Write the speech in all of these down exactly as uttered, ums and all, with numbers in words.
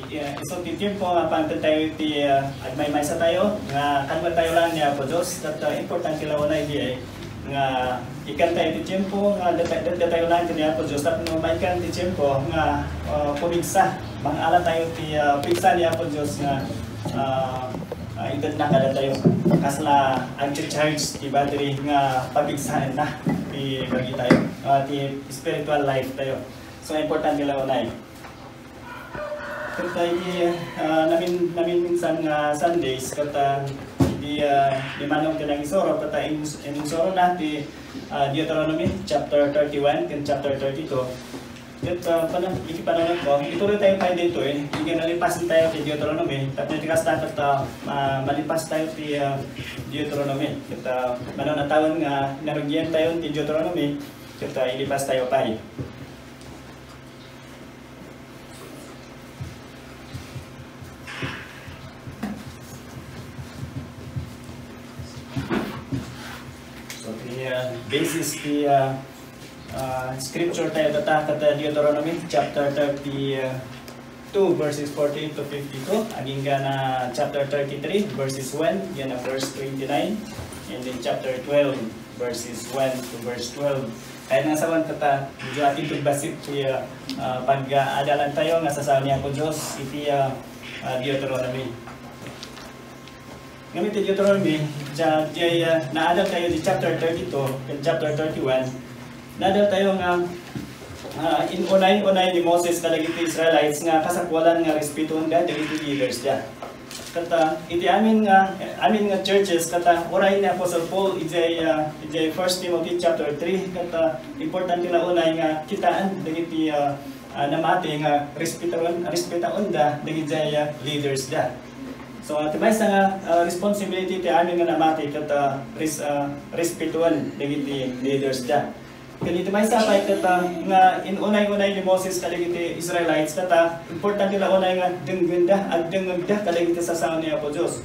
Yeah, isu ti tiempo nga pangted tayo iti, ah, agmaymaysa tayo, nga kanwa tayo lang ni Apo Dios, ket, ah, importante la unay diay nga ikkan tayo iti tiempo nga deta-, deta tayo lang ni Apo Dios, tapno maikkan ti tiempo nga, ah, pumigsa, mangala tayo ti, ah, pigsa ni Apo Dios nga, ah, ah, itedna kadatayo. Kasla agcha-charge ti battery nga papigsaenna ti bagi tayo, ah, ti spiritual life tayo. So, importante la unay. Ket, ah, iti, ah, namin-, naminsan nga Sundays, ket, ah, iti, ah, immanong ti nangisuro, ket, ah, in-, insurona ti, ah, Deuteronomy chapter thirty-one ken chapter thirty-two. Ket, ah, pana-, iti panunotko, ituloy tayo pay ditoy, eh. Iti nalipasen tayo ti Deuteronomy, tapno iti kasta ket, ah, ma-, malipas tayo ti, ah, Deuteronomy. Ket, ah, mano a tawen nga narugian tayo ti Deuteronomy, ket, ah, ilipas tayo pay. So, ti, ah, basis ti, ah, ah, scripture tayo dita ket Deuteronomy chapter thirty-two, verses forty-eight to fifty-two, agingga na chapter thirty-three, verses one, yana verse twenty-nine, and then chapter twelve, verses one to verse twelve. Kayatna nga sawen ket, ah, medyo atintug bassit ti, ah, ah, pag-aadalan tayo nga sasao ni Apo Dios iti, ah, ah, Deuteronomy. Ngem iti Deuteronomy, dia-, diay, ah, naadal tayo di chapter thirty-two ken chapter thirty-one, naadal tayo nga, ah, in-unay-unay ni Moses kadagiti Israelites nga kasapulan nga respetoenda dagiti leaders da. Ket, ah, iti amin nga, amin nga churches, ket, ah, uray ni Apostle Paul idiay, ah, idiay First Timothy chapter three, ket, ah, importante la unay nga kitaen dagiti, ah, ah, namati nga respetaen, respetaenda dagiti, ah, leaders da. So, ah, ti maysa nga, ah, responsibility ti amin nga namati ket, ah, res-, ah, respetoen dagiti leaders da. Ken iti maysa pay ket, ah, nga in-unay-unay ni Moses kadagiti Israelites, ket, ah, importante la unay nga denggenda, agdengngegda kadagiti sasao ni Apo Dios.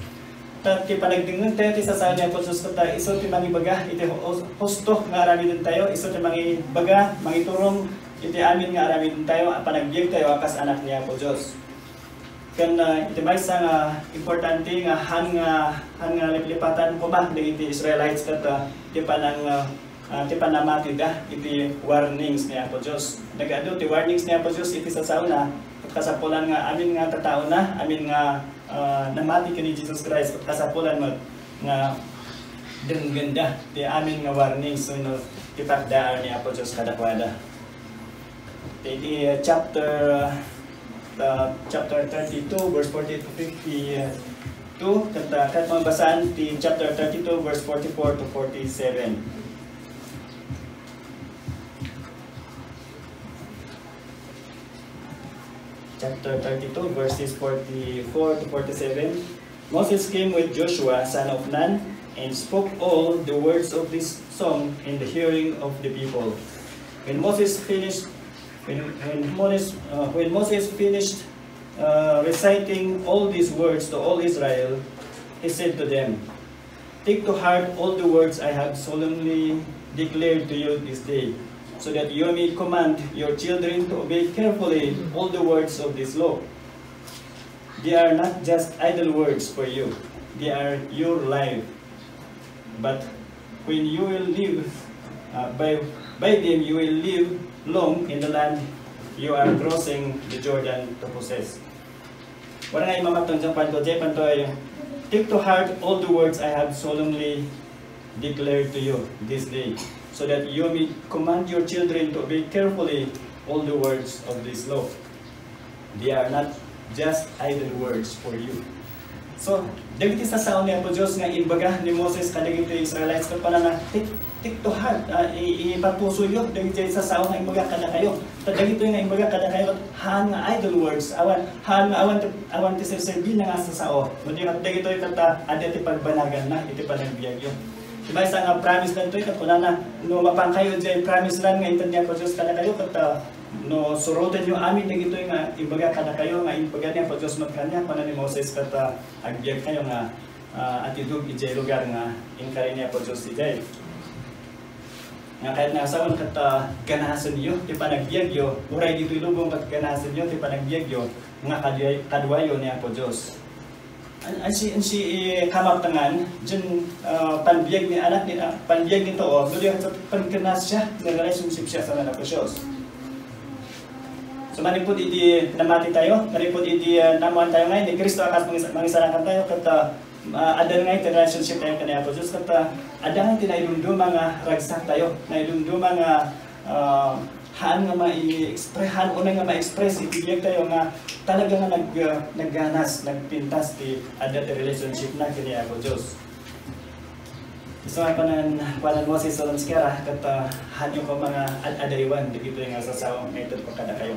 Ta ti panagdengngeg tayo ti sasao ni Apo Dios, ket, ah, isu ti mangibaga iti hu-, husto nga aramiden tayo, isu ti mangibaga, mangiturom iti amin nga aramiden tayo, a panagbiag tayo a kas anak ni Apo Dios. Ken, ah, iti maysa nga importante nga han nga, han nga liplipatan koma dagiti Israelites ket, ah, ti panang, ah, ah, ti panamatida iti warnings ni Apo Dios. Nagadu ti warnings ni Apo Dios iti sasaona, ket kasapulan nga amin nga tataona, amin nga, ah, namati ken ni Jesus Christ, ket kasapulan met nga denggenda ti amin nga warnings wenno ti pagdaar ni Apo Dios kadakuada. Iti, uh, chapter, uh, chapter thirty-two, verse forty to fifty-two, ket, uh, ket mabasaan ti chapter thirty-two, verse forty-four to forty-seven. Chapter thirty-two, verses forty-four to forty-seven. Moses came with Joshua, son of Nun, and spoke all the words of this song in the hearing of the people. When Moses finished, when, when Moses, uh, when Moses finished, uh, reciting all these words to all Israel, he said to them, "Take to heart all the words I have solemnly declared to you this day, so that you may command your children to obey carefully all the words of this law. They are not just idle words for you, they are your life. But when you will live, uh, by, by them you will live long in the land you are crossing the Jordan to possess." Wala nga imamatang dyan, panto, dyan, panto, ay, "Take to heart all the words I have solemnly declared to you this day, so that you may command your children to obey carefully all the words of this law. They are not just idle words for you." So, dagiti sasao ni Apo Dios nga imbaga ni Moses kadagiti Israelites, ket kunana, "Take, take to heart, ah, i-, ipapusoyo dagiti sasao nga imbaga kadakayo. Ta dagitoy nga imbaga kadakayo, haan nga idle words, awan, haan nga awan ti, awan ti serserbina nga sasao. No di ket dagitoy ket, ah, adda ti pagbanaganna iti panagbiagyo." Ti maysa nga promise dagitoy, ket kunana, "No mapankayo idiay promised land nga inted ni Apo Dios kadakayo, ket, ah, no surotenyo amin dagitoy nga imbaga kadakayo, nga imbaga ni Apo Dios met kaniak," kuna ni Moses, ket, ah, agbiagkayo nga, ah, atidog idiay lugar nga inkari ni Apo Dios idiay. Nga kayat nga asawen ket, ah, ganasenyo ti panagbiagyo, uray ditoy lubong ket ganasenyo ti panagbiagyo nga kaduay-, kaduayo ni Apo Dios. An-, ansi-, ansi-, eh, kamaptengan, diay, ah, panbiag ni anak ni, ah, panbiag ni too, no di ket pankenasyo, nga relationship siya sa Apo Dios. So, manipud idi namati tayo, manipud idi, ah, naammoan tayo nga ni Cristo a kas mangis-, mangisalakan tayo, ket, ah, Ah, adda ngay ti relationship tayo ken ni Apo Dios, ket, ah, adda ngay ti naidumduma nga ragsak tayo, naidumduma nga, ah, haan nga mai-expre-, haan unay nga ma-express iti biag tayo nga talaga nga nag-, ah, nagganas, nagpintas ti adda ti relationship na ken ni Apo Dios. Isu nga panan, kuanen Moses, Aaron, sikara, ket, ah, haanyo koma nga ad-adaywan dagitoy nga sasao nga ited ko kadakayo.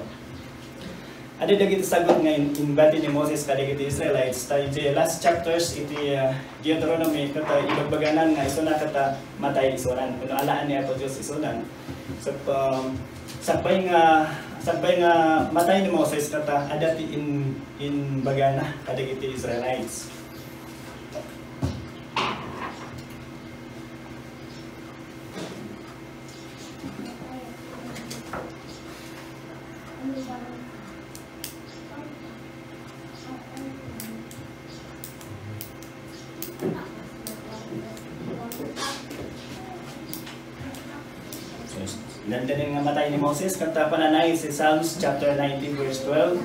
Adda dagiti sagut nga in-, imbati ni Moses kadagiti Israelites, ta idiay last chapters iti, ah, Deuteronomy, ket, ah, ibagbaganan nga isuna ket, ah, matay isunan, wenno alaan ni Apo Dios isunan. Sag-, um, sagbay nga, sagbay nga matay ni Moses ket, ah, adda ti in-, imbagana kadagiti Israelites. Dandanin nga matay ni Moses, ket ta pananay si Psalms chapter ninety, verse twelve.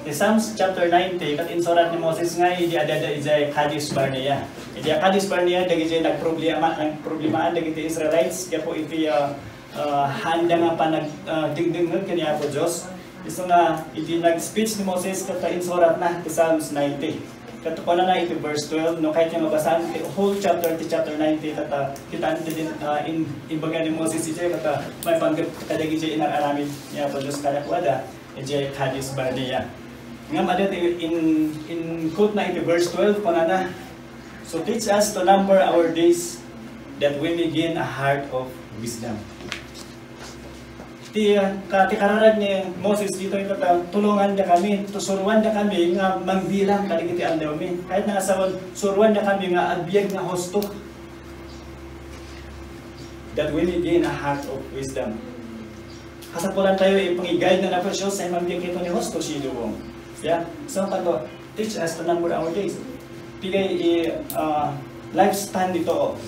Ti Psalms chapter ninety, ket insurat ni Moses nga idi adda idiay Kadesh Barnea. Idi Kadesh Barnea, dagiti nagproblema, nagproblemaen dagiti Israelites, gapu iti, ah, ah, haanda nga panag-, ah, dengdengngeg ken ni Apo Dios. Isu nga, idi nag-speech ni Moses, ket insuratna ti Psalms ninety. Ket kunana iti verse twelve, no, kayatyo nga basaen ti whole chapter, ti chapter ninety, ket, ah, kitaen ti din, ah, in-, imbaga ni Moses idiay, ket, ah, maipanggep kadagiti inar-aramid ni Apo Dios kadakuada. Idiay Kadesh Barnea. Ngem adda ti in, in-quote na iti verse twelve, kunana, "So teach us to number our days, that we may gain a heart of wisdom." Ti, ka-, ti kararag ni Moses ditoy ket, ah, tulongandakami, to suroandakami nga mangbilang kadagiti aldawmi. Kayatna nga sawen, suroandakami nga agbiag nga husto. That we may gain a heart of wisdom. Kasapulan tayo, eh, pangi-guide na na precious, ay mangbiag ito ni husto, si Duong. Yeah? So, kato, teach us to number our days. Pigay i, ah, lifespan dito.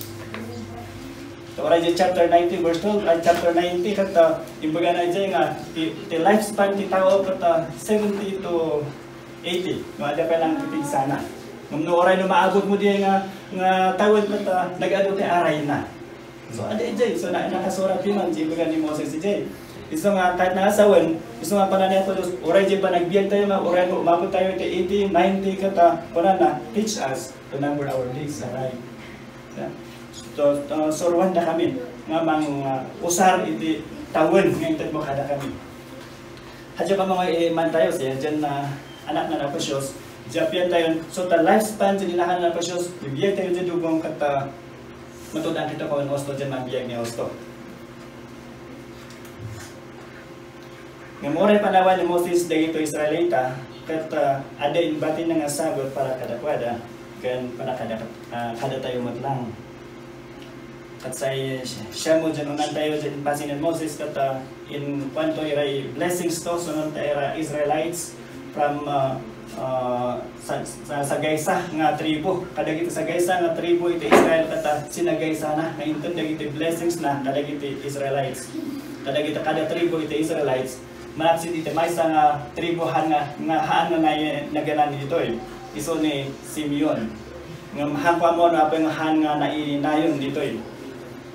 So, oray di chapter ninety, verse twelve, ay chapter ninety, ket, ah, imbagana idiay nga, ti, ti lifespan ti tao, ket, ah, seventy to eighty. No, adda pay lang ti pigsana. Ngem no, oray no maabut mo diay nga, nga tawen, ket, ah, nag-adu ti arayna. So, adda idiay. So, na-, nakasurat diay man, di ibaga ni Moses idiay. Isu nga, kayatna nga sawen, isu nga pananay to, uray diay panagbiag tayo nga, uray no umabot tayo iti eighty, ninety, ket, ah, kunana, "Teach us to number our days." Aray. Yeah. So, uh, suroandakami nga mang, uh, usar iti tawen nga inted mo kadakami. Hadja ka mga iman tayo, siya dyan na anak na napasios, diyan tayo, so, ta lifespan, diyan inakan na napasios, bibiag tayo dyan dugong ket, uh, matudan kita ko ang osto dyan, magbiag ni osto. Ngem uray panawan ni Moses dagitoy Israelita, ket, ah, adda imbatina nga sagut para kadakuada, ken para kada, ah, kadatayo met lang. Ket say, siya mo diyan, unantayo diyan, impasi ni Moses, ket, ah, inkuanto ira, blessings to, so unanta ira Israelites from, ah, ah, sa, sa, sagaysa nga tribu. Kadagiti sagaysa nga tribu iti Israel, ket, ah, sinagaysana nga inted dagiti blessings na kadagiti Israelites. Kadagiti kada tribu iti Israelites, manaksid iti maysa nga tribu haan nga, nga haan nga nay-, naganan ditoy. Isu ni Simeon. Ngem haan ko ammo no apay nga haan nga nainayon ditoy.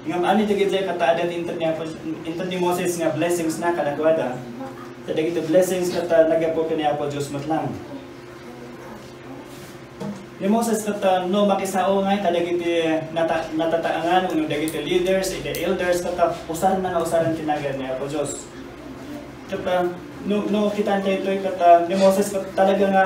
Ngem amin dagiti ket adda ti inted ni Apo, inted ni Moses nga blessings na kadakuada. Kadagiti blessings ket, ah, naggapu ken ni Apo Dios met lang. Ni Moses ket, ah, no makisao ngay kadagiti nata-, natataengan wenno dagiti leaders, iti elders, ket, ah, usarna nga usaren ti nagan ni Apo Dios. Ket, ah, no, no, kitaan tayo itoy ket, ah, ni Moses ket talaga nga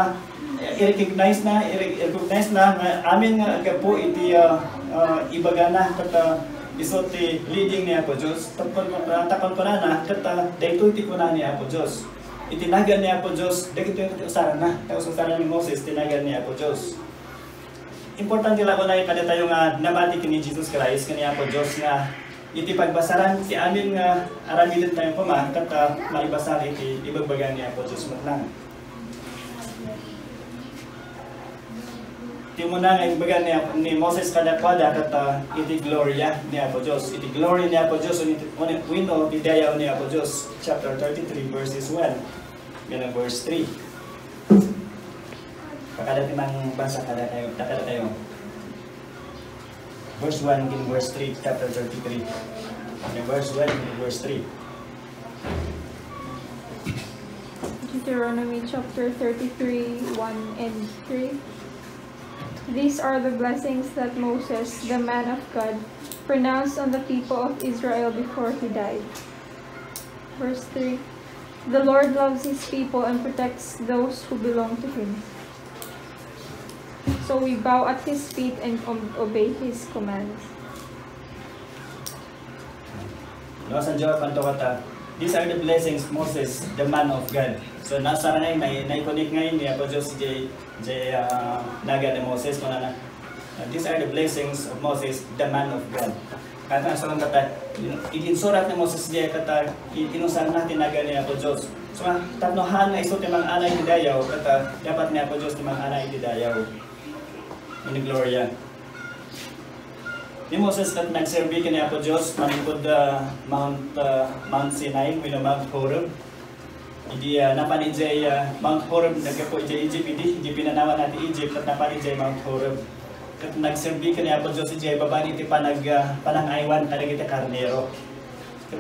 i-recognize na, i-re-, i-recognize na nga amin nga aggapu iti, ah, ah, ibagana ket, ah, isu ti leading ni Apo Dios. Tapno, ah, tapno kunana ket, ah, daytoy ti kuna ni Apo Dios. Iti nagan ni Apo Dios, dagitoy ti usarna. Ta usaran ni Moses ti nagan ni Apo Dios. Importante la unay kadatayo nga namati ken ni Jesus Christ, ken ni Apo Dios nga Iti pagbasaran, ti amin nga aramiden tayo koma, ket, ah, maibasar iti ibagbaga ni Apo Dios met lang. Ti umuna nga ibagbaga ni, ni Moses kadakuada, ket, ah, iti gloria ni Apo Dios. Iti glory ni Apo Dios, wenno iti, wenno iti dayaw ni Apo Dios. Chapter thirty-three, verses one. Yan ang verse three. Pakada ti mangbasa kada kayo, kada kayo. Verse one ken verse three, chapter thirty-three. Okay, verse one ken verse three. Deuteronomy chapter thirty-three, one and three. These are the blessings that Moses, the man of God, pronounced on the people of Israel before he died. Verse three. The Lord loves his people and protects those who belong to him. So we bow at his feet and om-, obey his commands. No, sa Dios, panto kata, "These are the blessings, Moses, the man of God." So, nasarangay, nai-, nai-connect ngay ni Apo Dios, jay, jay, ah, naga ni Moses, kunana, "These are the blessings of Moses, the man of God." Kata, so, kata, iti insurat ni Moses, jay, kata, i-, inusarna ti naga ni Apo Dios. So, nga, tapno haan nga isu ti mang-ana iti dayaw, kata, dapat ni Apo Dios ti mang-ana iti dayaw. Ini gloria. Ni Moses ket nagserbi ken ni Apo Dios manipud, ah, Mount, ah, Mount Sinai wenno Mount Horeb. Idi, ah, napan idiay, ah, Mount Horeb, naggapu idiay Egypt idi, idi pinanawanna ti Egypt, ket napan idiay Mount Horeb. Ket nagserbi ken ni Apo Dios idiay babaen iti panag-, ah, panangaywan kadagiti karnero.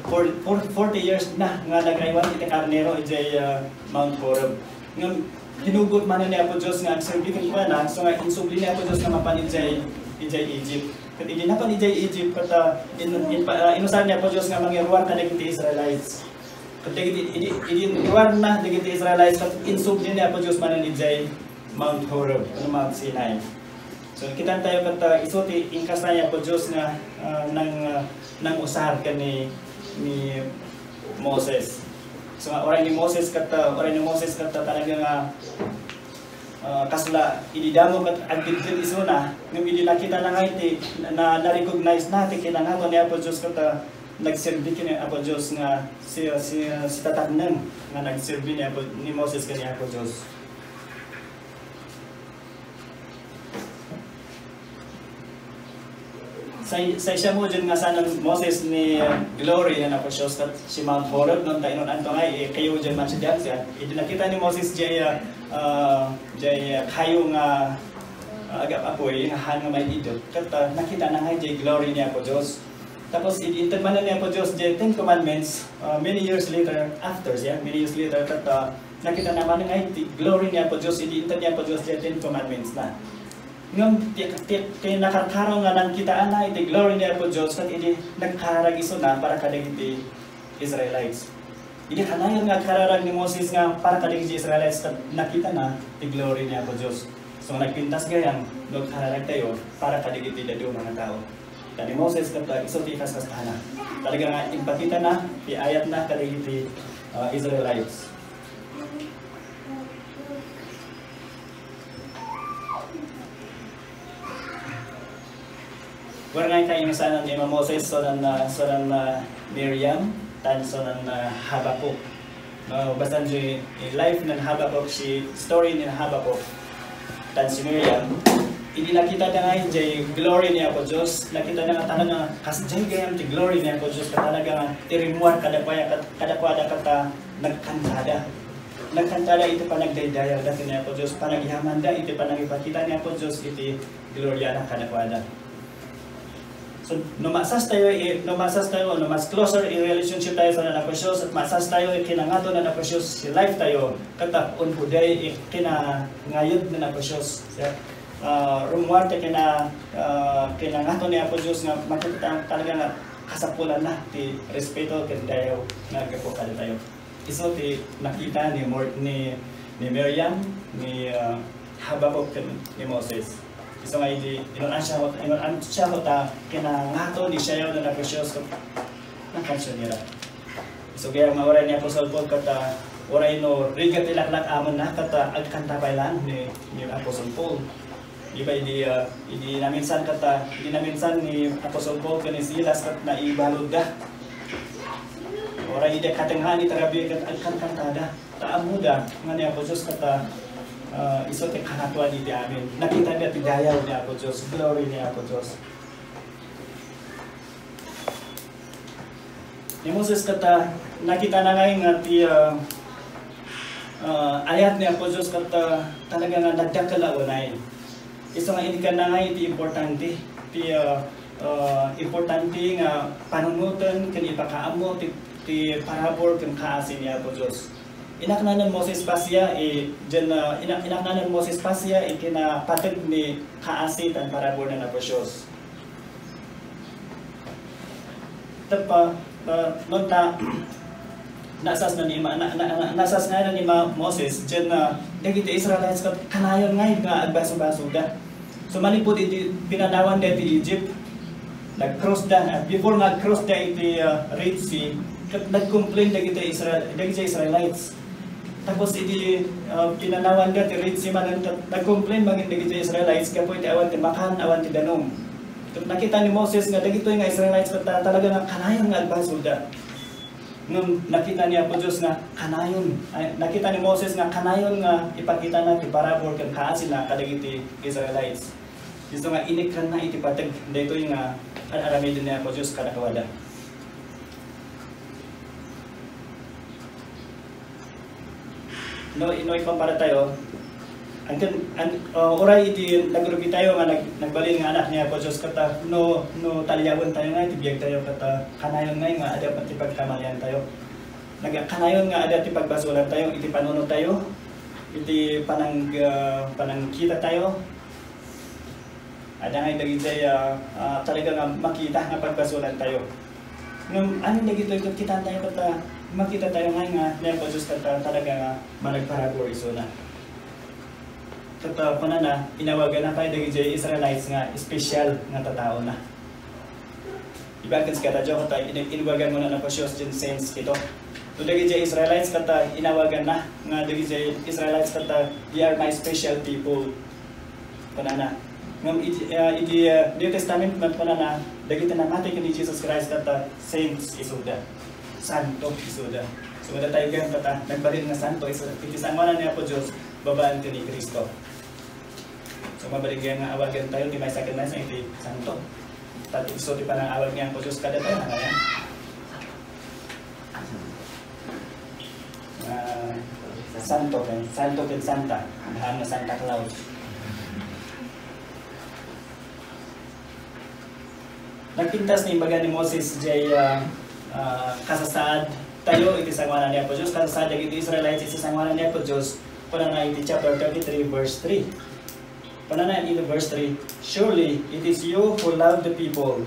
For, for forty years na nga nag-aywan iti karnero idiay, ah, Mount Horeb. Ngem hinugot manen ni Apo Dios nga agserbi kenkuana, so nga insubli ni Apo Dios nga mapan idiay, idiay Egypt. Ket idi napan idiay Egypt, ket, ah, in, in, ah, inusar ni Apo Dios nga mangiruar kadagiti Israelites. Ket dagiti, idi, idi ruarna dagiti Israelites, ket insubli ni Apo Dios manen idiay Mount Horeb, wenno Mount Sinai. So, kitan tayo ket, ah, isu ti inkasna ni Apo Dios nga, ah, nang, ah, nangusar ken ni, ni Moses. So, nga, uray ni Moses ket, ah, uray ni Moses ket, ah, talaga nga, ah, kasla idi damo ket agdiddiet isuna, ngem idi nakitana nga iti, na, na-recognize na ti kinangato ni Apo Dios ket, ah, nagserbi ken ni Apo Dios nga si, si, si tatakneng nga nagserbi ni Apo, ni Moses ken ni Apo Dios. Say, say siya mo dyan nga sanan Moses ni glory na napusyos kat si Mount Horeb, non ta inon anto nga, eh, kayo dyan man siya dyan siya. Idi nakita ni Moses jay, ah, ah, jay, ah, kayo nga, ah, agap-apoy, nga han nga may idot. Kat, ah, nakita na nga jay glory ni Apo Diyos. Tapos, idi inted man ni Apo Diyos jay Ten Commandments, ah, many years later, after siya, many years later, kat, ah, nakita naman nga ti glory ni Apo Diyos, idi inted ni Apo Diyos jay Ten Commandments na. Ngem ti, ti, ti nakarkaro nga nangkitaanna iti glory ni Apo Dios ket idi nagkararag isuna para kadagiti Israelites. Idi kanayon nga agkararag ni Moses nga para kadagiti Israelites ket nakitana ti glory ni Apo Dios. So, nagpintas gayam no agkararagtayo para kadagiti dadduma nga tao. Ta ni Moses ket isu ti kaskastana. Talaga nga impakitana ti ayatna kadagiti, ah, Israelites. Wen nga kainusanan ni Moses, so nan, ah, so nan, ah, Miriam, tan so nan, ah, Habacuc. No, basan jay life nan Habacuc, si story ni Habacuc, tan si Miriam. Idi nakita da nga jay glory ni Apo Dios, nakita da nga talaga nga kasjay gayam ti glory ni Apo Dios, ket talaga nga ti rimmuar kadakuada, kad-, kadakuada ket, ah, nagkantada. Nagkantada iti panagdaydayawda ken ni Apo Dios, panagyamanda iti panangipakita ni Apo Dios iti gloriana kadakuada. So, no masastayo, eh, no masastayo, no mas closer in relationship tayo sa Anak Dios, at masastayo, eh, kinangato na Anak Dios si life tayo, katap unpuday, eh, kinangayod na Anak Dios. Siya, ah, rumuar ta kina, ah, kinangato ni Apo Dios nga makita talaga nga kasapulan na ti respeto ken dayaw nga aggapu kada tayo. Isu ti nakita ni Mor-, ni, ni Miriam, ni, ah, Habacuc, ken ni Moses. Isu nga idi, inun-an siya, inun-an siya ta kinangato ni siya yun na precious na kansyonera. Isu kaya nga uray ni Apostol Paul kata, uray no rigat ti laklak amon na kata agkanta pay lang ni, ni Apostol Paul. Di ba idi, ah, idi naminsan ket, ah, idi naminsan ni Apostol Paul ken ni Silas ket naibaludda. Uray idi katengngaan iti rabii ket agkankantada. Ta ammoda nga ni Apo Dios ket, ah, isu ti Kangatoan iti amin. Nakitanda ti dayaw ni Apo Dios, glory ni Apo Dios. Ni Moses ket, ah, nakitana ngay nga ti, ah, ah, ayat ni Apo Dios ket, ah, talaga nga nagdakkel a unay. Isu nga inikkanna ngay ti importante, ti, ah, ah, importante nga panunoten ken ipakaammo ti, ti parabur ken kaasi ni Apo Dios. Inaknanen Moses pasia, eh, diyan, ah, ina-, inaknanen Moses pasia, eh, kinapateg ni kaasi tan parabur ni Apo Dios. Tapno, ah, no ta, nasasna ni ma-, na, na, na, nasasna ni ma-, Moses, diyan na, dagiti Israelites ket kanayon ngay nga agbasobasoda. So, manipud iti pinanawan da iti Egypt, nag-cross da, ah, before nga cross da iti, ah, Red Sea, ket nag-complain dagiti Israel, dagiti Israelites. Tapos iti, ah, pinanawan da ti Red Sea manen, ket nag-complain manen dagiti Israelites gapu iti awan ti makan, awan ti danum. Ket nakita ni Moses nga dagitoy nga Israelites ket ta-, talaga nga kanayon nga agbasolda. Ngem nakita ni Apo Dios nga kanayon, ay, nakita ni Moses nga kanayon nga ipakitana ti parabur ken kaasina kadagiti Israelites. Isu nga inikkanna iti pateg daytoy nga ar-aramiden ni Apo Dios kadakuada. No, no ikumpara tayo, angken, an-, uh, uray iti nagrugi tayo nga nag-, nagbalin nga anak ni Apo Dios, ket, uh, no, no taliawen tayo nga iti biag tayo, ket, uh, kanayon nga, nga adda ti pagkamalian tayo. Nag-, kanayon nga adda ti pagbasolan tayo, iti panunot tayo, iti panang-, uh, panangkita tayo, Adda ngay dagiti, ah, ah, talaga nga makita nga pagbasolan tayo. Ngem, amin dagitoy ket kitaan tayo ket, ah, makita tayo ngay nga ni Apo Dios ket, ah, talaga nga managparabur isuna. Ket, ah, kunana, inawaganna pay dagiti Israelites nga espesyal nga tataona. Ibaga ket sikatayo, ket, ah, in-, inawagan mo na na Dios diay saints kito. No dagiti Israelites ket, ah, inawaganna nga dagiti Israelites ket, ah, "They are my special people." Kunana. Ngem iti, ah, iti, ah, New Testament met kunana, dagiti namati ken ni Jesus Christ ket, ah, saints isuda. Santo isuda. So, adda tayo gayam ket, ah, nagbalin nga santo isu-, iti sangoanan ni Apo Dios, babaen ken ni Cristo. So, mabalin gayam nga awagan tayo ti maysa ken maysa iti santo. Ta isu ti panangawag ni Apo Dios kadatayo, ania? Ah, santo ken, santo ken santa. Ahan nga Santa Claus. Nagpintas ni imbaga ni Moses diay, ah, ah, kasasaad tayo iti sangoanan ni Apo Dios, kasasaad dagiti Israelites iti sangoanan ni Apo Dios, kunana iti chapter thirty-three, verse three. Kunana iti verse three, "Surely it is you who love the people,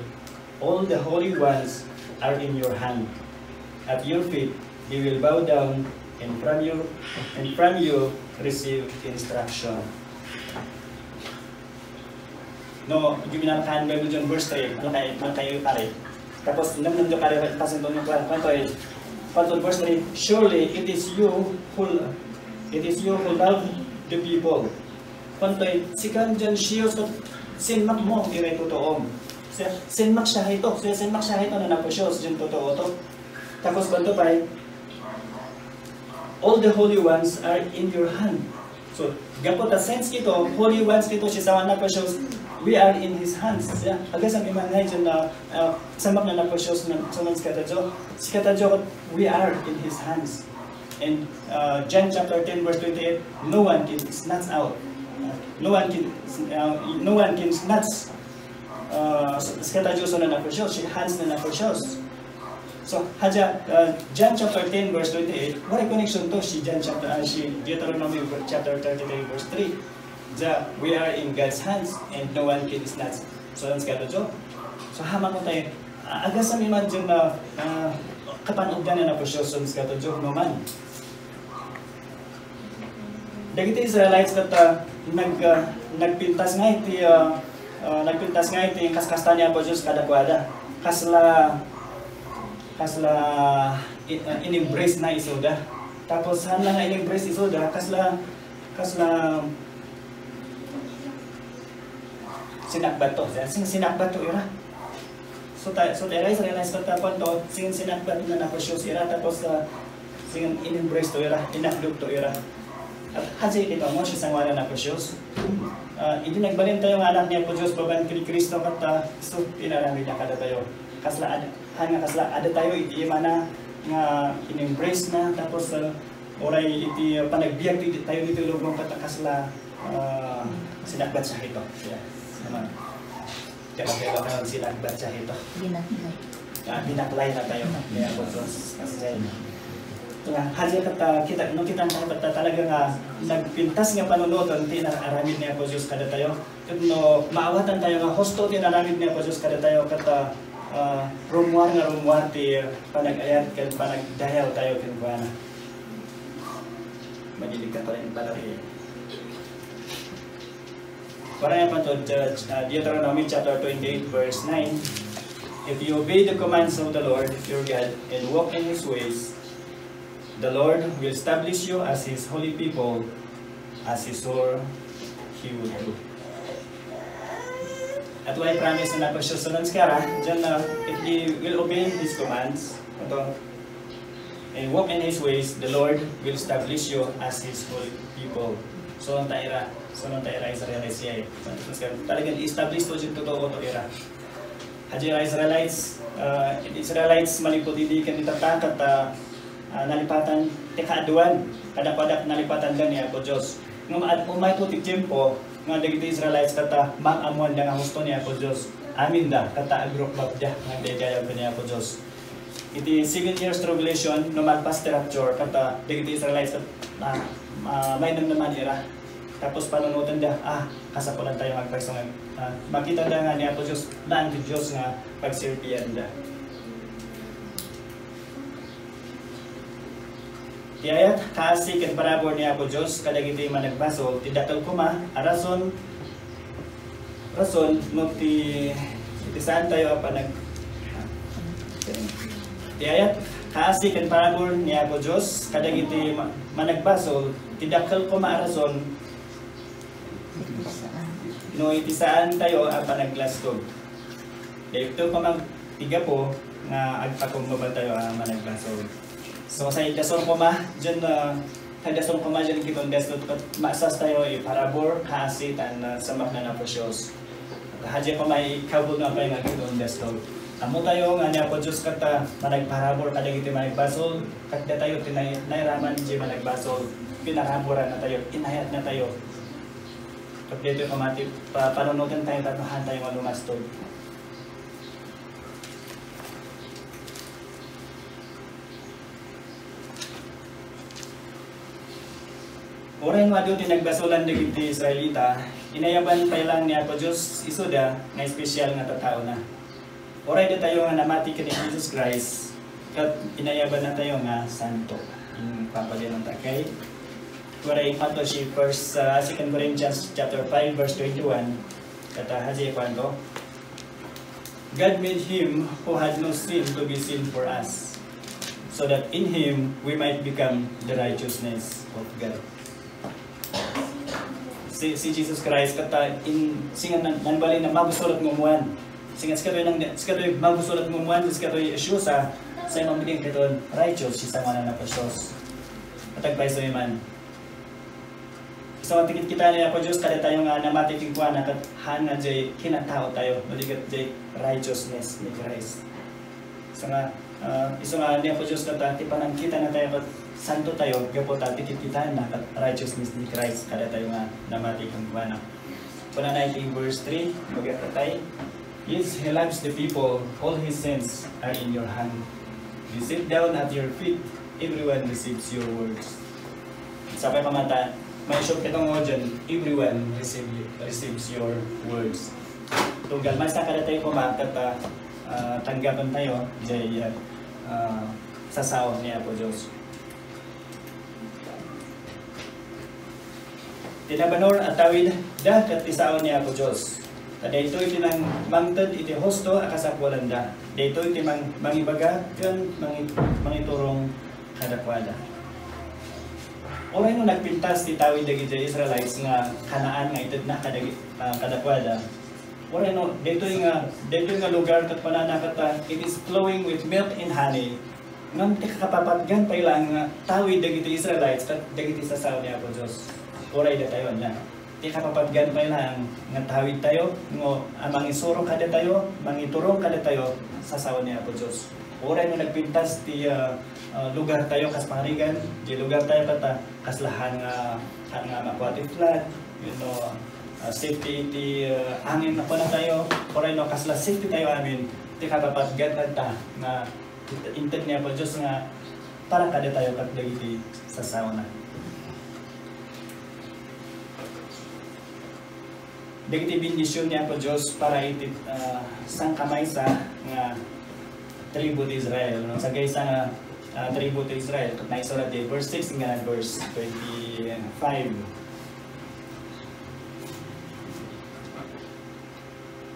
all the holy ones are in your hand. At your feet they will bow down, and from you, and from you receive instruction." No, giminalkan Bible diay verse three, malakay, malakay pare. Tapos, nem, nem, pare, pasin to, kuan, kuan to, eh. Kuan to, verse three, "Surely it is you who, it is you who love the people." Kuan to, eh, sika diay siak ket sinmakmo iray totoom. Siya, sinmak siya ito, siya, sinmak siya ito na napusyos, diay totoo to. Tapos, kuan to pay, "All the holy ones are in your hand." So, gapu ta saints kito, holy ones kito, ti sangoanan ni Apo Dios, we are in His hands. Yeah. Agasam iman nga diay, ah, ah, sinmakna ni Apo Dios, na, sa man sikatayo, sikatayo, we are in His hands. And, uh, John chapter ten, verse twenty-eight, "No one can snatch out. No one can, uh, no one can snatch." Uh, sikatayo, sangoanan ni Apo Dios, hands na ni Apo Dios. So, haja, uh, John chapter ten, verse twenty-eight, what a connection to si John chapter, uh, si Deuteronomy chapter thirty-three, verse three. The, we are in God's hands and no one can snatch. So, ang sikatayo. So, hama ko tayo, uh, agasam iman diay, uh, uh, kapan-ogdan na Apo Dios, so, ang sikatayo, no man. Dagiti Israelites ket, ah, nag-, ah, nagpintas nga iti, ah, ah, nagpintas nga iti kaskasta ni Apo Dios kadakuada. Kasla, kasla i-, ah, in-embrace na isuda. Tapos, haan nga in-embrace isuda, kasla, kasla, Sinakbatto. Sing-, sinakbatto ira. So ta-, so ta ira, Israelites, pagtapuan to, sing-, sinakbatto ni Apo Jesus ira, tapos, ah, sing-, in-embrace to ira, inakdok to ira. At hadi iti ammo ti sangoanan ni Apo Jesus. Ah, idi nagbalin tayo nga anak ni Apo Jesus, babaen ken Cristo, ket, ah, so, pinaramid na kadatayo. Kasla ad-, han nga kasla, ada tayo iti imana nga in-embrace na, tapos, ah, uray iti panagbiag ti, tayo ditoy lubong, ket kasla, ah, sinakbat siya ito. Yeah. Ano? Kaya kaya ka ng sinagbat siya ito. Binaklay. Ah, binaklay na tayo. Kaya ako to, kasi siya yun. Nga, hadi ket, ah, kita, no, kita tayo ket talaga nga nagpintas nga panunoten ti inaramid ni Apo Dios kada tayo. Ket no, maawatan tayo nga husto ti inaramid ni Apo Dios kada tayo ket, ah, ah, rummuar nga rummuar ti panag-ayat ken panagdayaw tayo kenkuana. Madilig ka pa rin pala rin. Para naman to, Judge, uh, Deuteronomy chapter twenty-eight, verse nine, "If you obey the commands of the Lord your God and walk in his ways, the Lord will establish you as his holy people, as he swore he would do." At why promise na pagsusunod kara, diyan na, if you will obey his commands, ito, and walk in his ways, the Lord will establish you as his holy people. So, ang taira, so, ang taira Israelites siya eh. Talagang i-establish to, yung totoo to ira. Hadi nga Israelites, ah, Israelites, malipod idi ken itatakat, ah, ah, nalipatan, ti kaaduan, kadakuada nalipatan da ni Apo Dios. Ngem ad-, umay po ti tiempo, nga dagiti Israelites kata, maam-ammoanda nga husto ni Apo Dios. Aminda, kata, agrukbabda, nga daydayaw ni Apo Dios. Iti seven years tribulation, no malpas ti rapture, kata, dagiti Israelites, ah, ah, mainem naman ira. Tapos panunotenda, ah, kasapulan tayo nga agpayso nga, ah, makita da nga ni Apo Dios, naan ti Dios nga pagserbianda. Ti ayat, kaasi ken parabur ni Apo Dios kadagiti managbasol, ti dakkel koma a rason, rason no ti, ti saan tayo a panag-, ti ayat, kaasi ken parabur ni Apo Dios kadagiti ma-, managbasol, ti dakkel koma a rason, no iti saan tayo a panaglastog. Daytoy koma ti gapu nga agpakumbaba tayo a managbasol. So, sa idasong koma, dyan, ah, sa idasong koma dyan, kitong destot, maksas tayo, eh, parabur, kaasi, tan, ah, samak na napos Dios. Hadi koma, ikabul na pa yung agkitong destot. Ammo tayo nga ni Apo Dios kata, managparabur kadagiti managbasol, ket datayo ti nay-, nairaman di managbasol, pinaraburan na tayo, inayat na tayo. Ket daytoy koma ti pa-, panunoten tayo tapno haan tayo nga lumastog. Uray no adu ti nagbasolan dagiti Israelita, inayaban pay lang ni Apo Dios isuda nga espesyal nga tattaona. Uray datayo nga namati ken ni Jesus Christ, ket inayaban natayo nga santo. Ipapadian ta kay, uray ipato ti first, uh, Second Corinthians chapter five, verse twenty-one, kata hadi kuanto, "God made him who had no sin to be sin for us, so that in him we might become the righteousness of God." Si, si Jesus Christ, kata in, singa nan-, nanbalin a mabusulat nga umuan. Singa sikatoy nang, sikatoy mabusulat nga umuan, sikatoy siusa, sa imang bilang katon righteous, si sangoanan a Dios. At agpayso man. So, tikit kita ni Apo Dios, kada tayo nga namati kenkuana, ket haan nga jay kinatao tayo, no di ket jay righteousness ni Christ. Isu nga, ah, isu nga ni Apo Dios kata, ti panangkita na tayo ket santo tayo, gapu ta ti kitkitaenna ket righteousness ni Christ kada tayo nga namati kenkuana. Kunana iti verse three, mabigat tayo, "Yes, he loves the people, all his sins are in your hand. They sit down at your feet, everyone receives your words." Sapay mamata, may short kitong audience, "Everyone receive, receives your words." Tunggal man sa kada tayo koma, ket, ah, ah, tanggapan tayo, jay, ah, ah, sa sao ni Apo Dios. Ti nabanur a tawid da ket ti sao ni Apo Dios. Ta daytoy ti nang-, mangted iti husto a kasapulan da. Daytoy ti mang-, mangibaga ken mangi-, mangiturong kadakuada. Uray no nagpintas ti tawid dagiti Israelites nga Canaan nga itedna kadagi-, ah, kadakuada, Uray no, daytoy nga, daytoy nga lugar ket kunana ket, ah, it is flowing with milk and honey. Ngem ti kakapatgan pay laeng nga tawid dagiti Israelites ket dagiti sasao ni Apo Dios. Uray datayo, ania? Ti kakapatgan pay laeng nga tawid tayo, nga a mangisuro kadatayo, mangiturong kadatayo, sasao ni Apo Dios. Uray no nagpintas ti, ah, ah, lugar tayo kas pangarigan, di lugar tayo ket, ah, kasla han nga, han nga makuat ti flood, you know, ah, safety iti, ah, angin a kunatayo, uray no kasla safety tayo amin, ti kakapatgan kanta nga inted ni Apo Dios nga para kadatayo ket dagiti sasao na. Dagiti bendision ni Apo Dios para iti, ah, sangkamaysa nga tribu ti Israel, no? Sangkaysa nga, ah, tribu ti Israel, ket naisurat ti verse six nga verse twenty-five.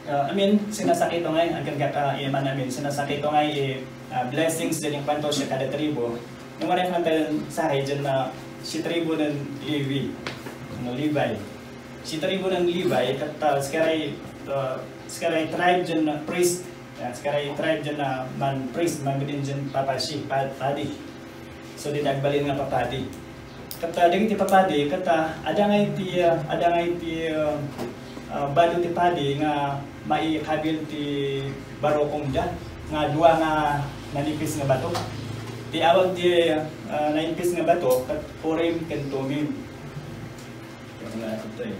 Ah, amin, sinasakito ngay, ang kagak, ah, iman amin, sinasakito ngay, eh, ah, blessings din yung panto siya kada tribu. Yung wala yung pantayan sa hay dyan na si tribu ng Levi, ano, Levi. Si tribu ng Levi, kat, ah, sikaray, ah, sikaray tribe dyan na priest, ah, sikaray tribe dyan na man priest, man bidin dyan papasi, pa-, padi. So, di nagbalin nga papadi. Ket, ah, dagiti papadi, ket, ah, adda nga iti, ah, adda nga iti, ah, ah, bado ti padi nga maikabil ti barukongda, nga dua nga nanipis nga bato. Ti awag ti, ah, nanipis nga bato, ket Urim ken Tumim. Ket nga ito eh.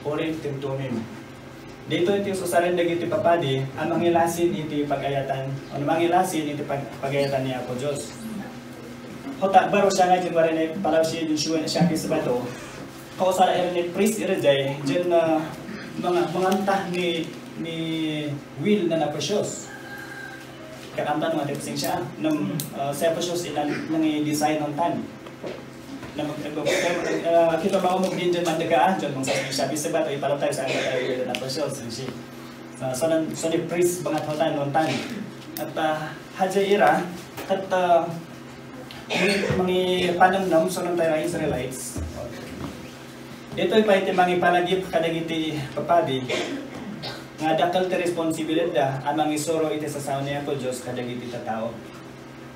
Urim ken Tumim. Daytoy ti ususaren dagiti papadi a mangilasin iti pagayatan, wenno mangilasin iti pag-, pagayatan ni Apo Dios. Kota, baro siya nga diay waray na palawsi diay siya, siya ti sabato. Kausar iri ni priest iri jay, diay, ah, mga, manganta ni, ni will na Apo Dios. Kakamtan nga ti siya, nam, ah, si Apo Dios inan nangi-design ontan. Na mag-, mag-, ah, kita maumog din dyan, mandaga, ah, dyan, mong sabi, sabi, sabi, tayo, parang tayo sa, tayo, na, for sure, so, si, sa, sa, nan-, sa, ni priest, mga tautan, nontan. At, ah, hadya ira, kat, ah, mangi-, mangipanamnam, so, nang tayo, Israelites. Ditoy pay ti mangipalagip kadagiti papadi, nga dakkel ti responsibilidad a mangisuro iti sasao ni Apo Dios kadagiti tattao.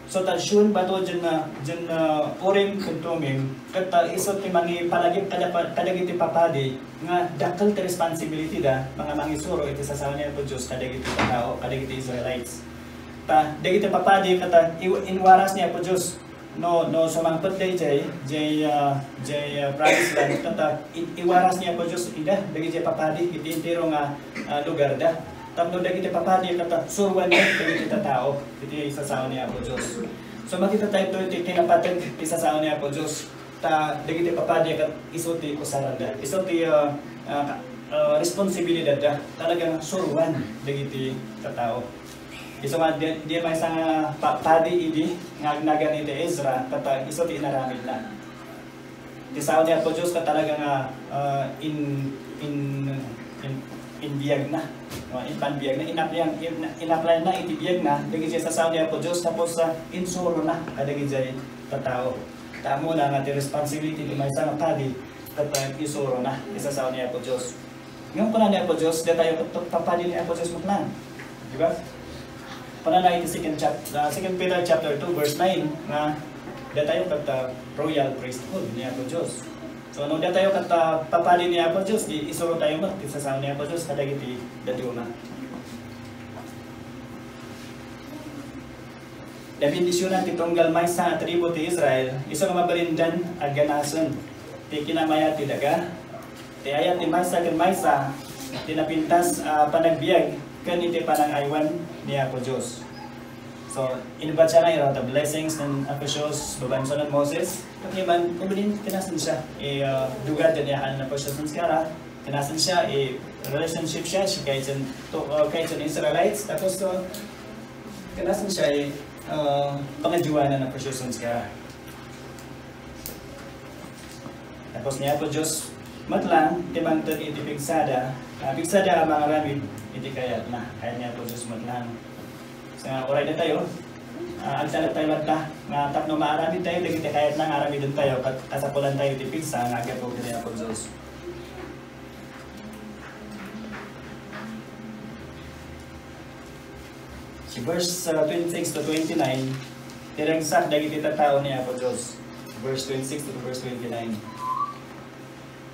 So, ta siyon bato dyan na, dyan na Urim ken Tumim, ket ta isu ti mangipalagip kada pa-, kadagiti papadi nga dakkel ti responsibility da, mga mangisuro iti sasao ni Apo Dios kadagiti tattao, kadagiti Israelites. Ta dagiti papadi ket ta iw-, inwaras ni Apo Dios. No, no, sumangpet dayjay, jay, ah, jay, ah, promised land, ket ta i-, iwaras ni Apo Dios ida, dagiti papadi, iti entero nga, ah, lugar da. Tapno dagiti papadi ket ta suruan dagiti tattao iti sasao ni Apo Dios. So, makita tayo iti kinapateg ti sasao ni Apo Dios. Ta dagiti papadi ket isu ti usaranda. Isu ti, ah, ah, ka-, ah, responsibilidad da. Talagang suruan dagiti tattao. Isu nga, di, di maysa nga pa-, padi idi nga agnagan iti Ezra, ket ta isu ti inaramidna. Ti sao ni Apo Dios ket talaga nga, ah, in, in, in, in biagna. No, in panbiagna, in-apply-, in, in-apply-na iti biagna, dagiti sasao ni Apo Dios, tapos, ah, insurona kadagiti tattao. Ta ammona nga ti responsibility ti maysa nga padi, ket, ah, isurona ti sasao ni Apo Dios. Ngem kuna ni Apo Dios, datayo ket papadi ni Apo Dios met laeng. Di ba? Kunana iti second chap-, ah, Second Peter chapter two, verse nine, nga datayo ket, ah, royal priesthood ni Apo Dios. So, no datayo ket, ah, papadi ni Apo Dios, di isuro tayo met ti sasao ni Apo Dios kadagiti dadduma. Nabendisionan ti tunggal maysa a tribu ti Israel, isu nga mabalindan a ganasen ti kinamayat ti daga, ti ayat ti maysa ken maysa, ti napintas a panagbiag ken iti panang-aywan ni Apo Dios. So, inibagana ira the blessings ni Apo Dios, babaen ni Moses, ket ngem, kinasensia, i, ah, dugat ti ayat ni Apo Dios ken sikara, kinasensia, i, relationship siya, siya kayat, to, ah, kayat Israelites, tapos, ah, kinasensia, i, ah, pangadjuanan ni Apo Dios ken sikara. Tapos ni Apo Dios met laeng ti mangted iti pigsada, ah, pigsada a mangaramid iti kayatna. Kayat ni Apo Dios met laeng. Sa uray datayo, ah, agtalek tayo latta nga tapno maaramid tayo dagiti kayatna nga aramiden tayo, ket kasapulan tayo iti pigsa nga aggapu ken ni Apo Dios. Verse, uh, twenty-six to twenty-nine, ti ragsak dagiti tattao ni Apo Dios. Verse twenty-six to verse twenty-nine.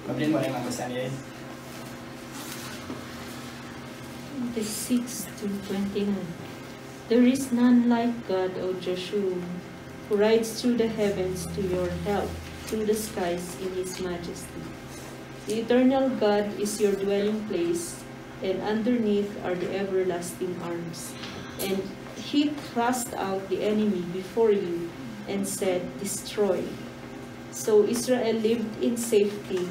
Mabalin mo rin mabasa niya. Twenty-six to twenty-nine. There is none like God, O Jeshurun, who rides through the heavens to your help, through the skies in his majesty. The eternal God is your dwelling place, and underneath are the everlasting arms. And he thrust out the enemy before you and said, "Destroy." So Israel lived in safety.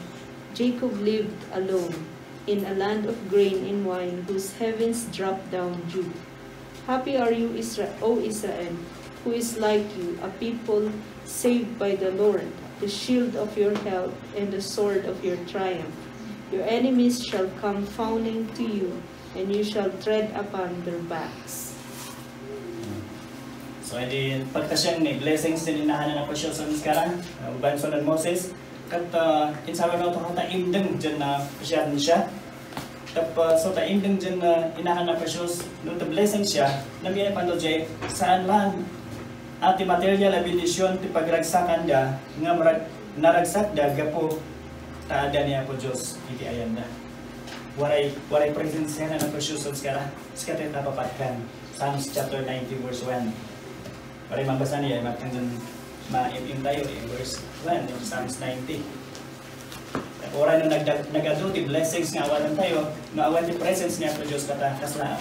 Jacob lived alone in a land of grain and wine whose heavens drop down dew. Happy are you, Isra-, O Israel, who is like you, a people saved by the Lord, the shield of your help and the sword of your triumph. Your enemies shall come fawning to you, and you shall tread upon their backs. So, iti pagtasiang ni blessings ti inahan ni Apo Dios ken ni Sara, uh, uban ni Moses, ket, uh, insarano to kata imdeng diay napasiansia. Tapno, so, ta imdeng diay, uh, inahan ni Apo Dios, no, ti blessings, no, maipanto diay, saan lang, a, ti material a bendision ti pagragsakanda, nga marag-, naragsakda gapu ta adda ni Apo Dios iti ayanda. Waray, waray presensia ni Apo Dios ken ni Sara, sika ti napapatkan. Psalms chapter ninety, verse one. Waray mabasa niya, matanggan maim-im tayo, eh, verse one in Psalms ninety. Uray no nagdag-, nagadu ti blessings nga awanen tayo, no awan ti presence ni Apo Dios kata, kasla,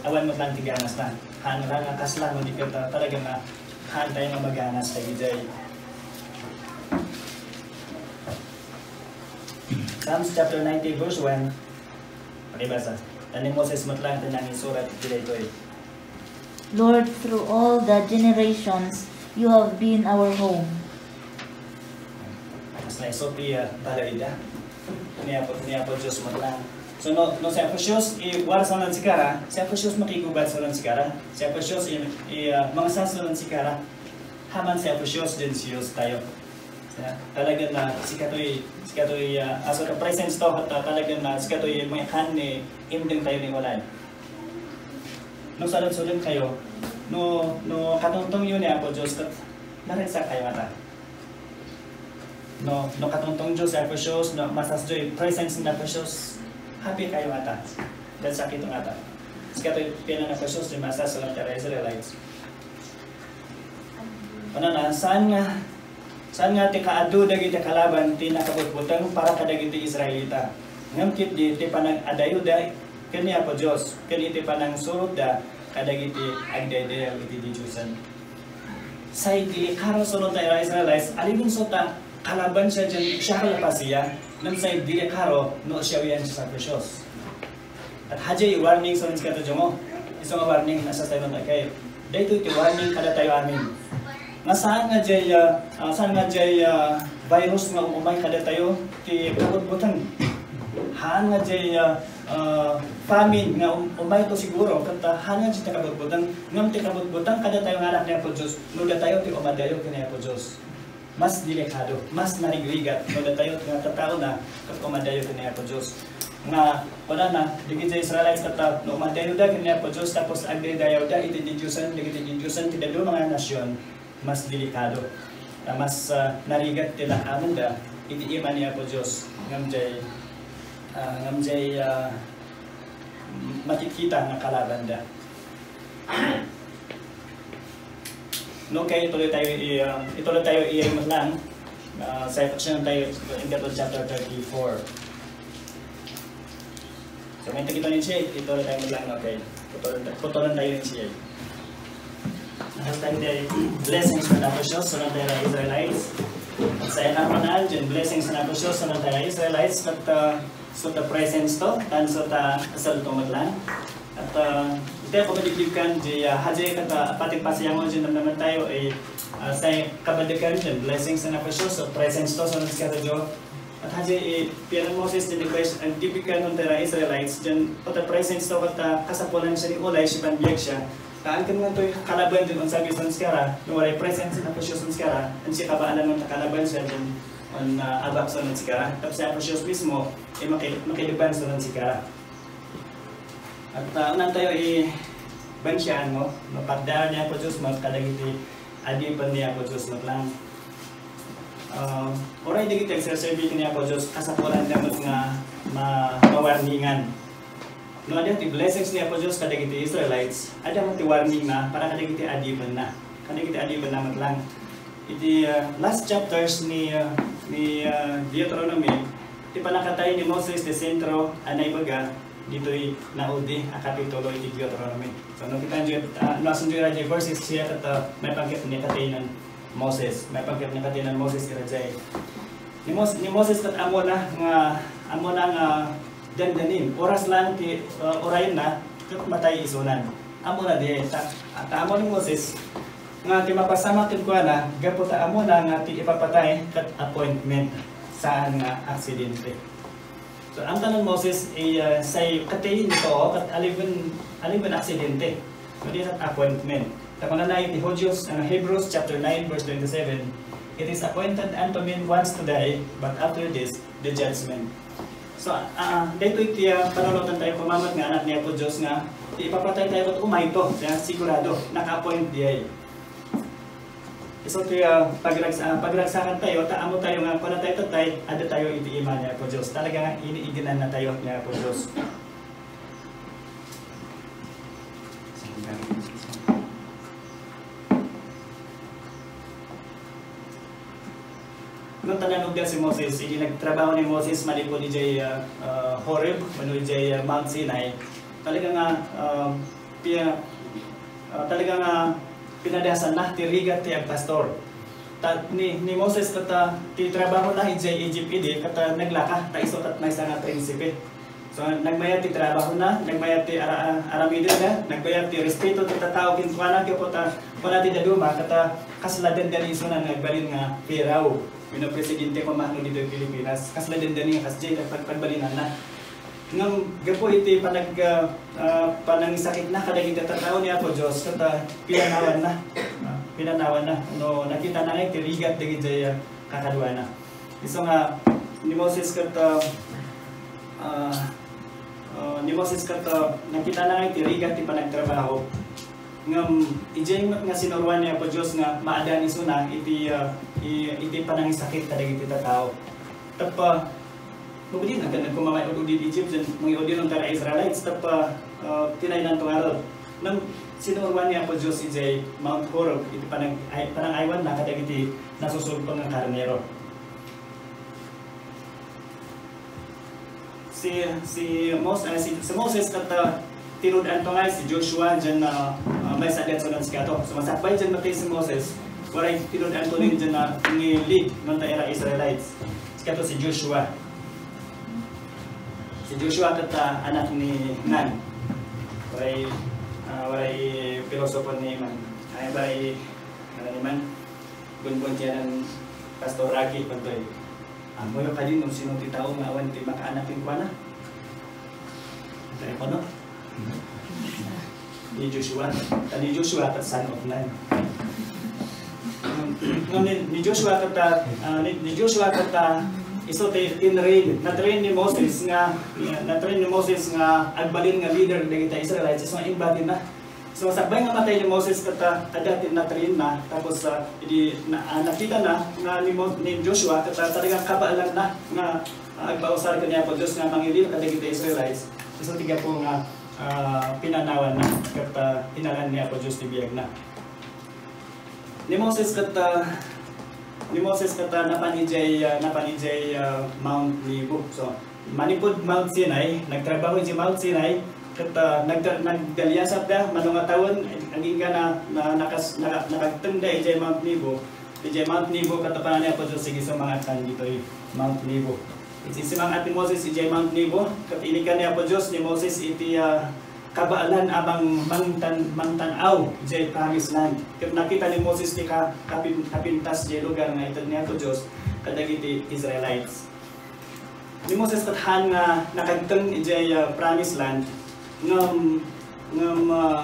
awan met lang ti ganas na. Haan lang nga kasla, no di kata talaga nga haan tayo nga maganas tayo, jay. Psalms chapter ninety, verse one. Pakibasa. Ni Moses met lang ti nangisurat iti daytoy. Lord, through all the generations, you have been our home. Kasla isu ti, ah, balaida ni Apo, ni Apo Dios met lang. So, no, no si Apo Dios, i, warasna ken ni Sara, si Apo Dios makigubat ken ni Sara. Si Apo Dios, i, i, ah, mangasas ken ni Sara. Haan man si Apo Dios, diay Dios tayo. Talaga nga, sika toy, sika toy, ah, as a presence to, at, ah, talaga nga, sika toy maikan ni imdeng tayo ni walay. No, saludsodentayo, no, no katungtongyo ni Apo Dios, ket naragsak kayo ngata. No, no katungtongyo ni Apo Dios, no masasyo ti presence ni Apo Dios, happy kayo ngata. Ragsakyo ngata. Sika toy pianan ni Apo Dios, diay masasyo ti Israelites. Kunana, saan nga, saan nga ti kaadu dagiti kalaban ti nakabutbuteng para kadagiti Israelita. Ngem ketdi ti panang-adayuda ken ni Apo Dios, ken iti panangsurotda kadagiti agdaydayaw iti didiosen. Say delikado iti Israelites, aliwenso ta kalabansia diay siak la pasia, ngem say delikado no siawiansia ti Apo Dios. At hadiay warning ken ni Sara, isu nga warning, nasa tayo na kay. Daytoy ti warning kadatayo amin. Nga saan nga diay, ah, ah, saan nga diay, ah, virus nga umay kadatayo ti kabutbuteng. Haan nga diay, ah, ah, famine nga um-, umay to siguro, ket, ah, haan nga diay ti kabutbuteng. Ngem ti kabutbuteng kadatayo nga anak ni Apo Dios, no datayo ti umadayo ken ni Apo Dios. Mas delikado, mas narigrigat no datayo nga tattaona ket umadayo ken ni Apo Dios. Nga kunana, dagiti Israelites ket no umadayoda ken ni Apo Dios tapos agdaydayawda iti didiosen, dagiti didiosen ti dadduma nga nasion, mas delikado. Ta mas, ah, narigat ti lak-amenda iti ima ni Apo Dios ngem diay, ah, ngem diay, ah, makitkita nga kalabanda. No, okay, ituloy tayo i-, um, ituloy tayo i-, ano lang, ah, sa section tayo, in the chapter thirty-four. So, may takita ni siya, ituloy tayo lang, okay. Putulan, putulan tayo ni siya. Nakita tayo tayo, blessings from Apo Dios, ken ni Israelites. Sa iyang panahon, diay blessings from Apo Dios, ken ni Israelites, but, uh, so the presence to, tan so ta, sa luto met lang. At, ah, iti ako madibdibkan, di, ah, hadiay ket, ah, pati pasiango, di namnaman tayo, eh, ah, say kabaddikan, diay blessings from Apo Dios, so presence to, so nagsikatayo. At hadiay, eh, pianan ni Moses, di request, ang dibdibkan ng Terra Israelites, diay, pati presence to, ket, ah, kasapulan siya ni ulay, siya panbiag siya. Haan ken nga toy kalaban diay, unsabi, ken ni Sara, no waray presence from Apo Dios ken ni Sara, ang siya kabaalan ng kalaban siya, diay, on, ah, abak ken ni Sara. Tapos si Apo Dios mismo, eh, maki-, makideban ken ni Sara. At, ah, unayen tayo, eh, Siya, no? No, pagdaan ni Apo Dios met kadagiti adipen ni Apo Dios met lang. Ah, uray dagiti agserserbi ken ni Apo Dios, kasapulan da met nga ma-, mawarningan. No, adda ti blessings ni Apo Dios kadagiti Israelites, adda met ti warning na para kadagiti adipenna. Kadagiti adipenna met lang. Iti, ah, last chapters ni, ah, ni, ah, Deuteronomy, ti pannakatay ni Moses ti sentro a naibaga ditoy naudi a kapitulo iti Deuteronomy. So, no, kita, ah, no, asunto ira verses siya ket, ah, maipanggep ni katayen Moses, maipanggep ni katayen Moses ira jay. Ni Mos-, ni Moses ket ammona nga, ammona nga dandanin. Oras lang ti, uh, urayenna, ket matay isunan. Ammona diay, ta, ta ammo ni Moses nga ti mapasamak kenkuana, gapu ta ammona nga ti ipapatay ket appointment, saan nga aksidente. So, amtanen Moses, eh, uh, say katay ni too, ket aliwen, aliwen aksidente. Kundi ket appointment. Ta kunana iti Hudyo, ano, Hebrews chapter nine, verse twenty-seven, "It is appointed unto men once to die, but after this, the judgment." So, ah, daytoy ti, ah, panunoten tayo, kumamat nga anak ni Apo Dios nga, ti ipapatay tayo ket umayto, ya, sigurado, naka-appoint diay. So, ti, ah, pagrags-, ah, pagragsakan tayo, ta ammo tayo nga, kuna tayo tatay, adda tayo iti ima ni Apo Dios. Talaga nga, iniiginan na tayo ni Apo Dios. Ngem ta nanugda si Moses, idi nagtrabaho ni Moses manipud idiay, ah, ah, Horeb, wenno idiay, ah, Mount Sinai, talaga nga, ah, pia-, ah, talaga nga pinadasanna ti rigat ti agpastor. Ta ni, ni Moses ket, ah, ti trabahona idiay Egypt idi ket, ah, naglaka, ta isu ket maysa nga prinsipe. So, nagmayat ti trabahona, nagmayat ti ara-, aramidenna, nagmayat ti respeto ti tattao kenkuana, gapu ta kuna ti dadduma ket, ah, kasla dandani isunan nga agbalin nga Pharaoh wenno presidente koma no ditoy Pilipinas. Kasla dandani nga kasdiay ti pag-, pagbalinanna. Ngem gapu iti panag-, ah, ah, panangisakitna kadagiti tattao ni Apo Dios, ket, ah, pinanawanna. Ah, pinanawanna. No, nakitana nga iti rigat dagiti, ah, kakaduana. Isu nga, ni Moses ket, ah, ah, ah, ni Moses ket, ah, nakitana nga iti rigat ti panagtrabaho. Ngem, idiay met nga sinuroan ni Apo Dios nga maaddaan isuna iti, ah, i-, iti panangisakit kadagiti tattao. Tapno, mabalin, agkan nagkumamay udi Egypt, ken mangiudi lang kada Israelites, tapno, ah, tinaynanto ngarud. Ngem, sinuroan ni Apo Dios idiay Mount Horeb, iti panag-, ay-, panangaywanna kadagiti nasusulpeng nga karnero. Si, si Mos-, eh, si, si Moses ket, ah, tinud-anto nga si Joshua diay, ah, ah, maysa diay isunan sikato. So, masakbay diay matay si Moses, uray tinud-anto ni diay, ah, nga lead, no, ta ira Israelites. Sikato si Joshua. Si Joshua ket, ah, anak ni Nun. Uray, ah, uray pilosopo ni Man. Ay, uray, ano ni Man? Bunbun ti anan Pastor Rocky, pantoy. Ammoyo kadi no sino ti tao nga awan ti makaanak kenkuana? Tayo ko, no? Ni Joshua. Ta ni Joshua ket son of Nun. Ngem ni, ni Joshua ket, ah, ni, ni Joshua ket, ah, isu ti tinrain. Na-train ni Moses nga, na-train ni Moses nga agbalin nga leader dagiti Israelites. Isu nga imbatinna. So, sakbay nga matay ni Moses ket, ah, adda ti na-train na, tapos, ah, idi na, ah, nakitana nga ni Mo-, ni Joshua ket, ah, talagang kabaelanna nga, ah, agpausar ken ni Apo Dios nga mangilil kadagiti Israelites. So, ti gapu nga, ah, pinanawanna ket, ah, inalan ni Apo Dios ti biagna. Ni Moses ket, ah, ni Moses ket, ah, napan idiay, ah, napan idiay, ah, Mount Nebo. So, manipud Mount Sinai, nagtrabaho idiay Mount Sinai, ket, ah, nagda-, nagdaliasapda, mano nga tawen, agingga na, na, nakas-, naka-, nakagtengda idiay Mount Nebo. Idiay Mount Nebo, ket napanan ni Apo Dios, sige, sumangatkan ditoy Mount Nebo. Iti simangat ni Moses idiay Mount Nebo, ket inikan ni Apo Dios ni Moses iti, ah, kabaelan a mang-, mangtan-, mangtan-aw idiay Promised Land. Ket nakita ni Moses ti ka-, kapin-, kapintas idiay lugar nga ited ni Apo Dios kadagiti Israelites. Ni Moses ket haan nga nakagteng idiay, ah, Promised Land, ngem, ngem, ah,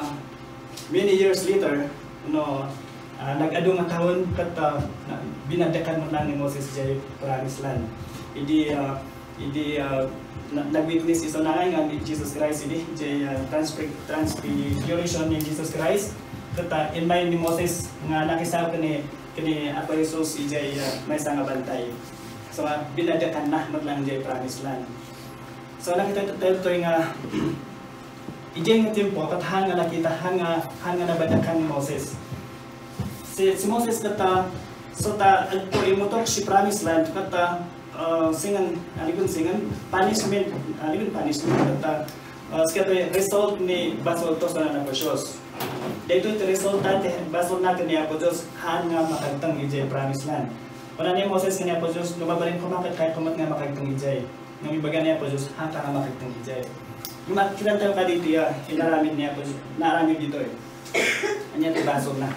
many years later, no, ah, nag-adu nga tawen ket, ah, na-, binaddekan met laeng ni Moses idiay Promised Land. Idi, ah, idi, ah, Na-, nag-witness isuna ngay nga ni Jesus Christ idi, idiay, ah, transfig-, transfiguration ni Jesus Christ. Ket, ah, immay ni Moses nga nakisao ken ni, ken ni Apo Jesus idiay, ah, maysa nga bantay. So, ah, binadekanna met laeng idiay promised land. So, nakita tayo toy nga, idiay nga tiempo, ket haan nga nakita, haan nga, haan nga nabadekan ni Moses. Si, si Moses ket, ah, so ta, agto imutok idiay promised land, ket, ah, ah, singan, aliwen singan, punishment, aliwen punishment, ket, ah, ah, sika toy result ni basolto isuna ni Apo Dios. Daytoy ti resulta ti basolna ken ni Apo Dios, haan nga makagteng idiay promised land. Kuna ni Moses ken ni Apo Dios, "No mabalin koma ket kayatko met nga makagteng idiay." Ngem imbaga ni Apo Dios, "Haanka nga makagteng idiay." Ngem makita tayo kadi ti, ah, inaramid ni Apo Dios, naaramid ditoy. Ania ti basolna?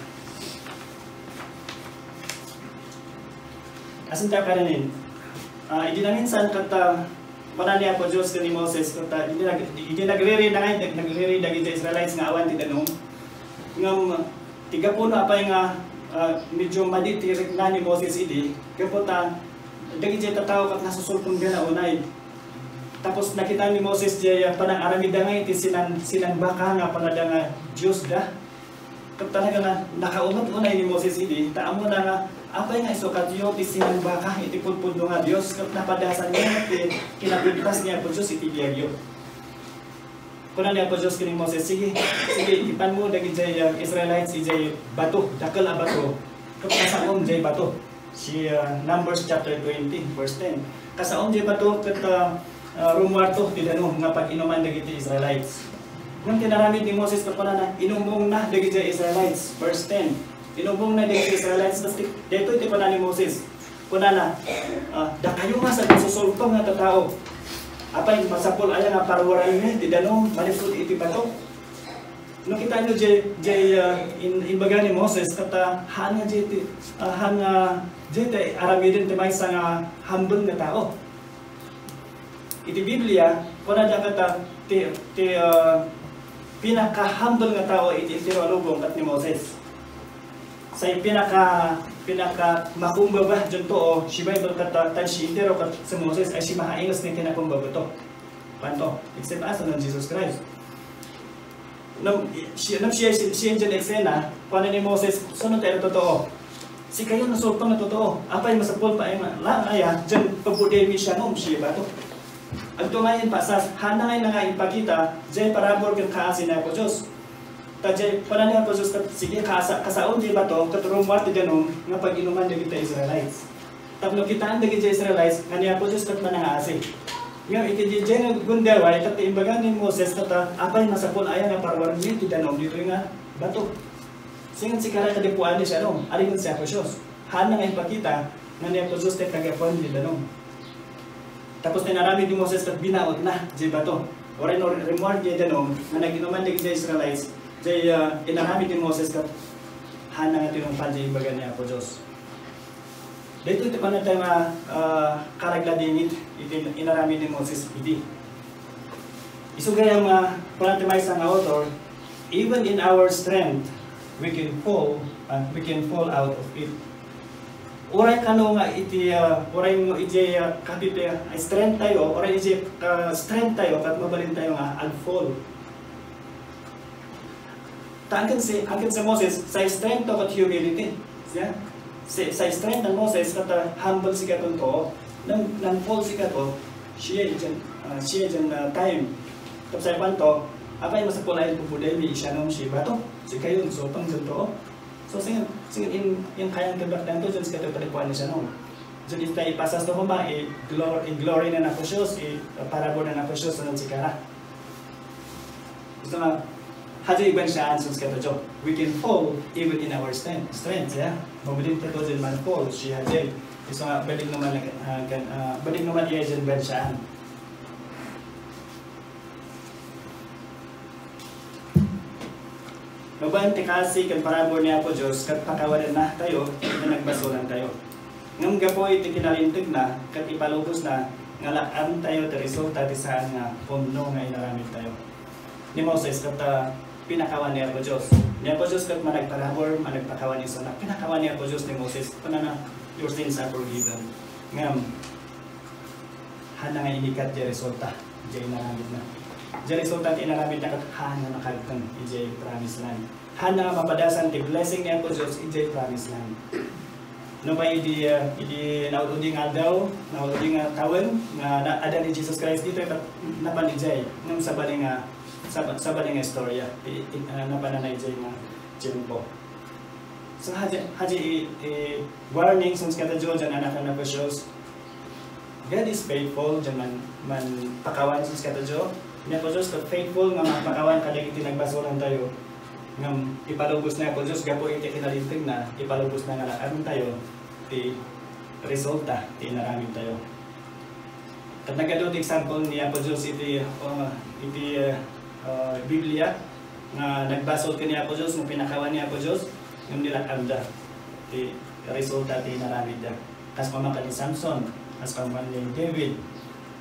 Asin tayo kadi nin, ah, idi naminsan ket, ah, kuna ni Apo Dios ken ni Moses, ket, ah, idi nag-, idi nagriri na ngay, nag-, nagriri dagiti Israelites nga awan ti danum. Ngem, ti gapu no apay nga, ah, medyo madi ti rikna ni Moses idi, gapu ta dagiti tattao ket nasusulpengda unay. Tapos nakita ni Moses diay, ah, panangaramidda nga iti sinan-, sinangbaka nga kunada nga diosda. Ket talaga nga nakaunot unay ni Moses idi, ta ammona nga apay nga isukatyo ti sinangbaka iti pudpudno nga Dios, ket napadasanyo ti kinapintas ni Apo Dios iti biagyo. Kuna ni Apo Dios ken ni Moses, "Sige, sige, ipanmo dagiti, ah, Israelites idiay bato, dakkel a bato, ket kasaom diay bato." Si, ah, Numbers chapter twenty, verse ten. "Kasaom diay bato ket, ah, ah, rummuarto ti danum nga pag-inuman dagiti Israelites." Ngem ti inaramid ni Moses ket kunana, "Inumbongna dagiti Israelites." Verse ten. "Inumbongna dagiti Israelites." Ket daytoy ti kuna ni Moses. Kunana, ah, "Dakayo nga sa-, susulpeng nga tattao. Apay, masapul aya nga parwaranmi ti danum manipud iti bato?" No, kitaenyo diay, diay, ah, in-, imbaga ni Moses, ket, ah, haan nga diay ti, ah, haan nga diay ti aramiden ti maysa nga humble nga tao. Iti Biblia, kunada ket, ah, ti, ti, ah, pinaka-humble nga tao iti entero a lubong ket ni Moses. Say pinaka, pinaka makumbaba diay tao, si Bible ket, ah, tan si entero ket si Moses ay si mahainges nga kinakumbaba to. Kuanto, except us, anan Jesus Christ. Ngem, si, ngem siya, si, siya diay eksena, kuana ni Moses, "Sino ti totoo? Sikayon nasulpeng nga totoo. Apay, masapul pay nga, laeng aya, diay pabudaymi siya ngem siya bato." Agto ngay impasas, haanna ngay nga impakita, diay parabur ken kaasi ni Apo Dios. Ta diay, kuna ni Apo Dios ket, "Sige, kasa-, kasaom diay bato, ket rummuar ti danum nga pag-inuman dagiti Israelites." Tapno kitaen dagiti Israelites nga ni Apo Dios ket manangaasi. Ngem iti diay nga gundaway, ket ti imbaga ni Moses ket, "Apay, masapul aya nga parwaranmi ti danum ditoy nga bato?" Singa sika kadi puanen ni siya, no? Adi ket ni Apo Dios. Haanna nga impakita nga ni Apo Dios ti kagapuan ti danum. Tapos ti inaramid ni Moses ket binautna diay bato. Uray no rimmuar diay danum nga nag-inuman dagiti Israelites, diay, ah, inaramid ni Moses ket haanna nga tinungpal diay imbaga ni Apo Dios. Daytoy ti panagtay nga, ah, karagladingit iti inaramid ni Moses idi. Isu gayam nga, kuna ti maysa nga author, "Even in our strength, we can fall, ah, we can fall out of it." Uray kano nga iti, ah, uray no iti, ah, kapit-, ah, strength tayo, uray iti, ah, strength tayo, ket mabalin tayo nga ag-fall. Ta angken si, angken si Moses, say strength to ket humility. Siya? Si, say strength ni Moses ket, ah, humble sikaton to. Nan, nan-fall sikato, siya idiay, ah, siya idiay, ah, time. Tapos say kuanto, "Apay, masapul a pabudaymi siya ngem siya bato. Sikayon, sulpeng diay totoo." So, singa, singa in, in kayang tibak danto, diay sikato padi puanen ni siya, no? Diay ita ipasas to koma, i-glor-, i-glory na Apo Dios, i-parabur na Apo Dios, anan sikara. Gusto nga, haja ibansaan sus katayo. We can fall even in our strength, strength, yeah? Mabalin tayo diay man-fall, siya diay. Gusto nga, balik naman, ah, kan, ah, balik naman iya diay bansaan. Babaen ti kaasi ken parabur ni Apo Dios, ket pakawanenna tayo, ken nagbasolan tayo. Ngem gapu iti kinalintegna, ket ipalubosna, nga lak-am tayo ti resulta ti saan nga pudno nga inaramid tayo. Ni Moses ket, ah, pinakawan ni Apo Dios. Ni Apo Dios ket managparabur, managpakawan isuna. Pinakawan ni Apo Dios ni Moses, kunana, "Your sins are forgiven." Ngem, Haanna nga inikat diay resulta diay inaramidna. Diay resulta ti inaramidna ket haanna nga nakagteng idiay promised land. Haanna nga mapadasan ti blessing ni Apo Dios idiay promised land. Nupay idi, ah, idi naud-udi nga aldaw, naud-udi nga tawen, nga na-, adda ni Jesus Christ ditoy, ket napan idiay, ngem sabali nga, sab-, sabali nga istorya, i-, i-, ah, napananna idiay nga tiempo. So, hadia, hadia i-, i-warning, so, sikatayo, diay anak ni Apo Dios, God is faithful, diay man, manpakawan, so, sikatayo. Ni Apo Dios, faithful nga manpakawan kadagiti nagbasolantayo. Ngem ipalubos ni Apo Dios gapu iti kinalinteg na, ipalubos na nga lak-amtayo ti resulta ti inaramidtayo. Ket nagadu ti example ni Apo Dios iti, uh, iti, uh, Biblia nga nagbasol ken ni Apo Dios, nga pinakawan ni Apo Dios, ngem nilak-amda ti resulta ti inaramidda. Kas pamaka ni Samson, kas pamaka ni David.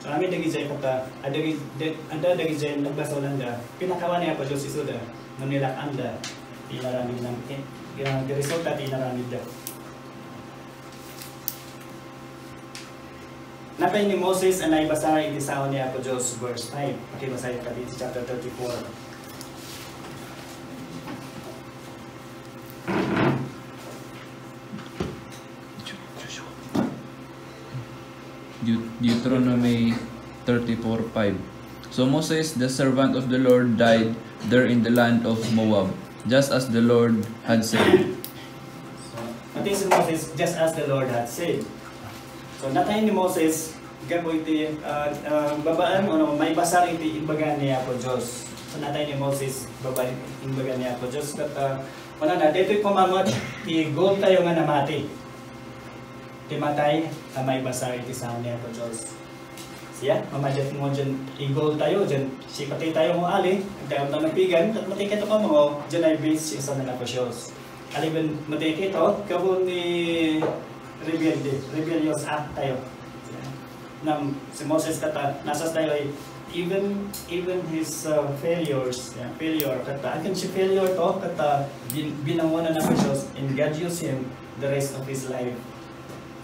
So, amin dagidiay ket, ah, adda dagi-, da-, adda dagidiay nagbasolanda, pinakawan ni Apo Dios isuda, ngem nilak-amda ti inaramidda, eh, ti resulta ti inaramidda. Natay ni Moses a naibasar iti sao ni Apo Dios, verse five. Pakibasayo kadi iti chapter thirty-four. Deut-, Deuteronomy thirty-four five. So Moses, the servant of the Lord, died there in the land of Moab, just as the Lord had said. So, natay si Moses, just as the Lord had said. So, natay ni Moses, gapu iti, ah, ah, babaen, o no, maibasar iti imbaga ni Apo Dios. So, natay ni Moses, babaen, imbaga ni Apo Dios. Ket, ah, kunana, daytoy koma met ti goal tayo nga namati. Ti matay a maibasar iti sao ni Apo Dios. Siya, mamadiat mo diay igol tayo, diay sipatay tayo mo ali, agtayo tayo pigan, ket matay kayto koma, diay ay base ti sao ni Apo Dios. Aliben matay kayto, gapu ni rebelde, rebellious act tayo. Ngem si Moses kata, nasas tayo ay, even, even his, uh, failures, yeah, failure, kata, akin si failure to, kata, bin-, binangonan ni Apo Dios, and God used him the rest of his life.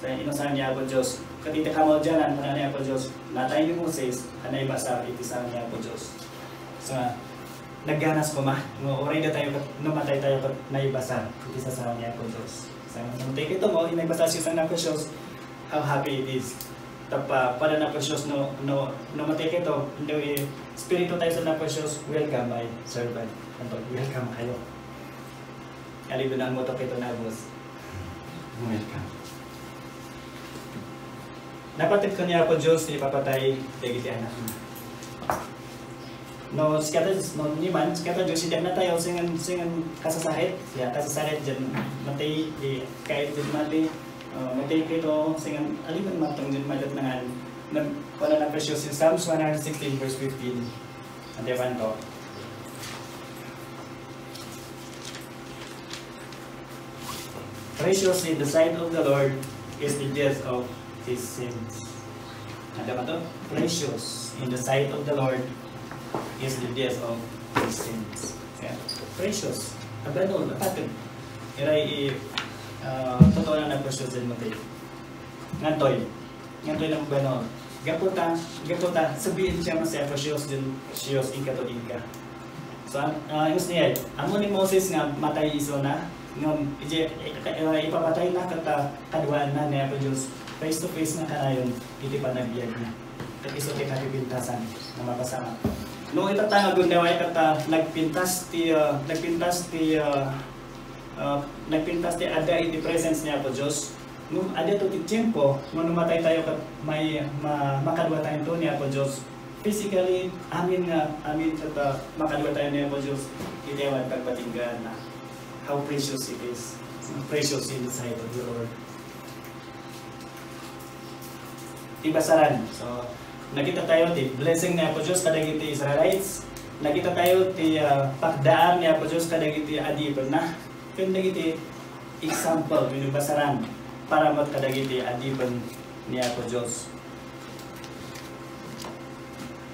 Sa inusan ni Apo Dios. Ket iti kamaudianan, kuna ni Apo Dios, natay ni Moses a naibasar iti sao ni Apo Dios. Sa nagganas koma, no, uray datayo ket, no, matay tayo ket naibasar iti sao ni Apo Dios. Sa no matay kayto mo, naibasar ti sao ni Apo Dios, how happy it is. Tapno, pada ni Apo Dios, no, no, no matay kayto, no, eh, espiritu tayo sa ni Apo Dios, "Welcome, my servant." Anto, "Welcome kayo." Alibenan mo to kayto, nabos. Welcome. Napateg ken ni Apo Dios ti ipapatay dagiti anakna. No, sikata, no, ni man, sikata Dios, idiak na tayo, singan, singan kasasakit, ya, kasasakit diay, matay, di, kahit diay matay, uh, matay kayto, singan, aliben matang diay madat nangan, nag-, wala na precious, Psalms one hundred sixteen verse fifteen. Ante man to. Precious in the sight of the Lord is the death of his saints. Ante man to. Precious in the sight of the Lord is the death of his saints. Yeah. Precious. Abanon, napateg. Iray i, ah, totoo na nag-precious diay matay. Ngantoy. Ngantoy na mabanol. Gapu ta, gapu ta, sabiin siya mas precious diay, precious in Katolikka. So, ah, imus niya, ammo ni Moses nga matay isuna, ngem, iti, eh, eh, ipapatay na ket, ah, kaduaanna ni Apo Dios face to face nga kanayon iti panagbiagna. Ket isu ti kapipintasan nga mapasamak. No, ita ta nga gundaway ket, ah, nagpintas ti, ah, nagpintas ti, ah, ah, nagpintas ti adda iti presence ni Apo Dios. No, adda to ti tiempo, no, no matay tayo ket may, ma-, makadua tayo to ni Apo Dios. Physically, amin nga, amin ket, ah, makadua tayo ni Apo Dios. Iti awan pagpatinggaan na. How precious it is. Precious in the sight of the Lord. Ti basaran. So, nakita tayo ti blessing ni Apo Dios kadagiti Israelites. Nakita tayo ti, ah, pakdaan ni Apo Dios kadagiti adipenna. Ken dagiti example wenno basaran para met kadagiti adipen ni Apo Dios.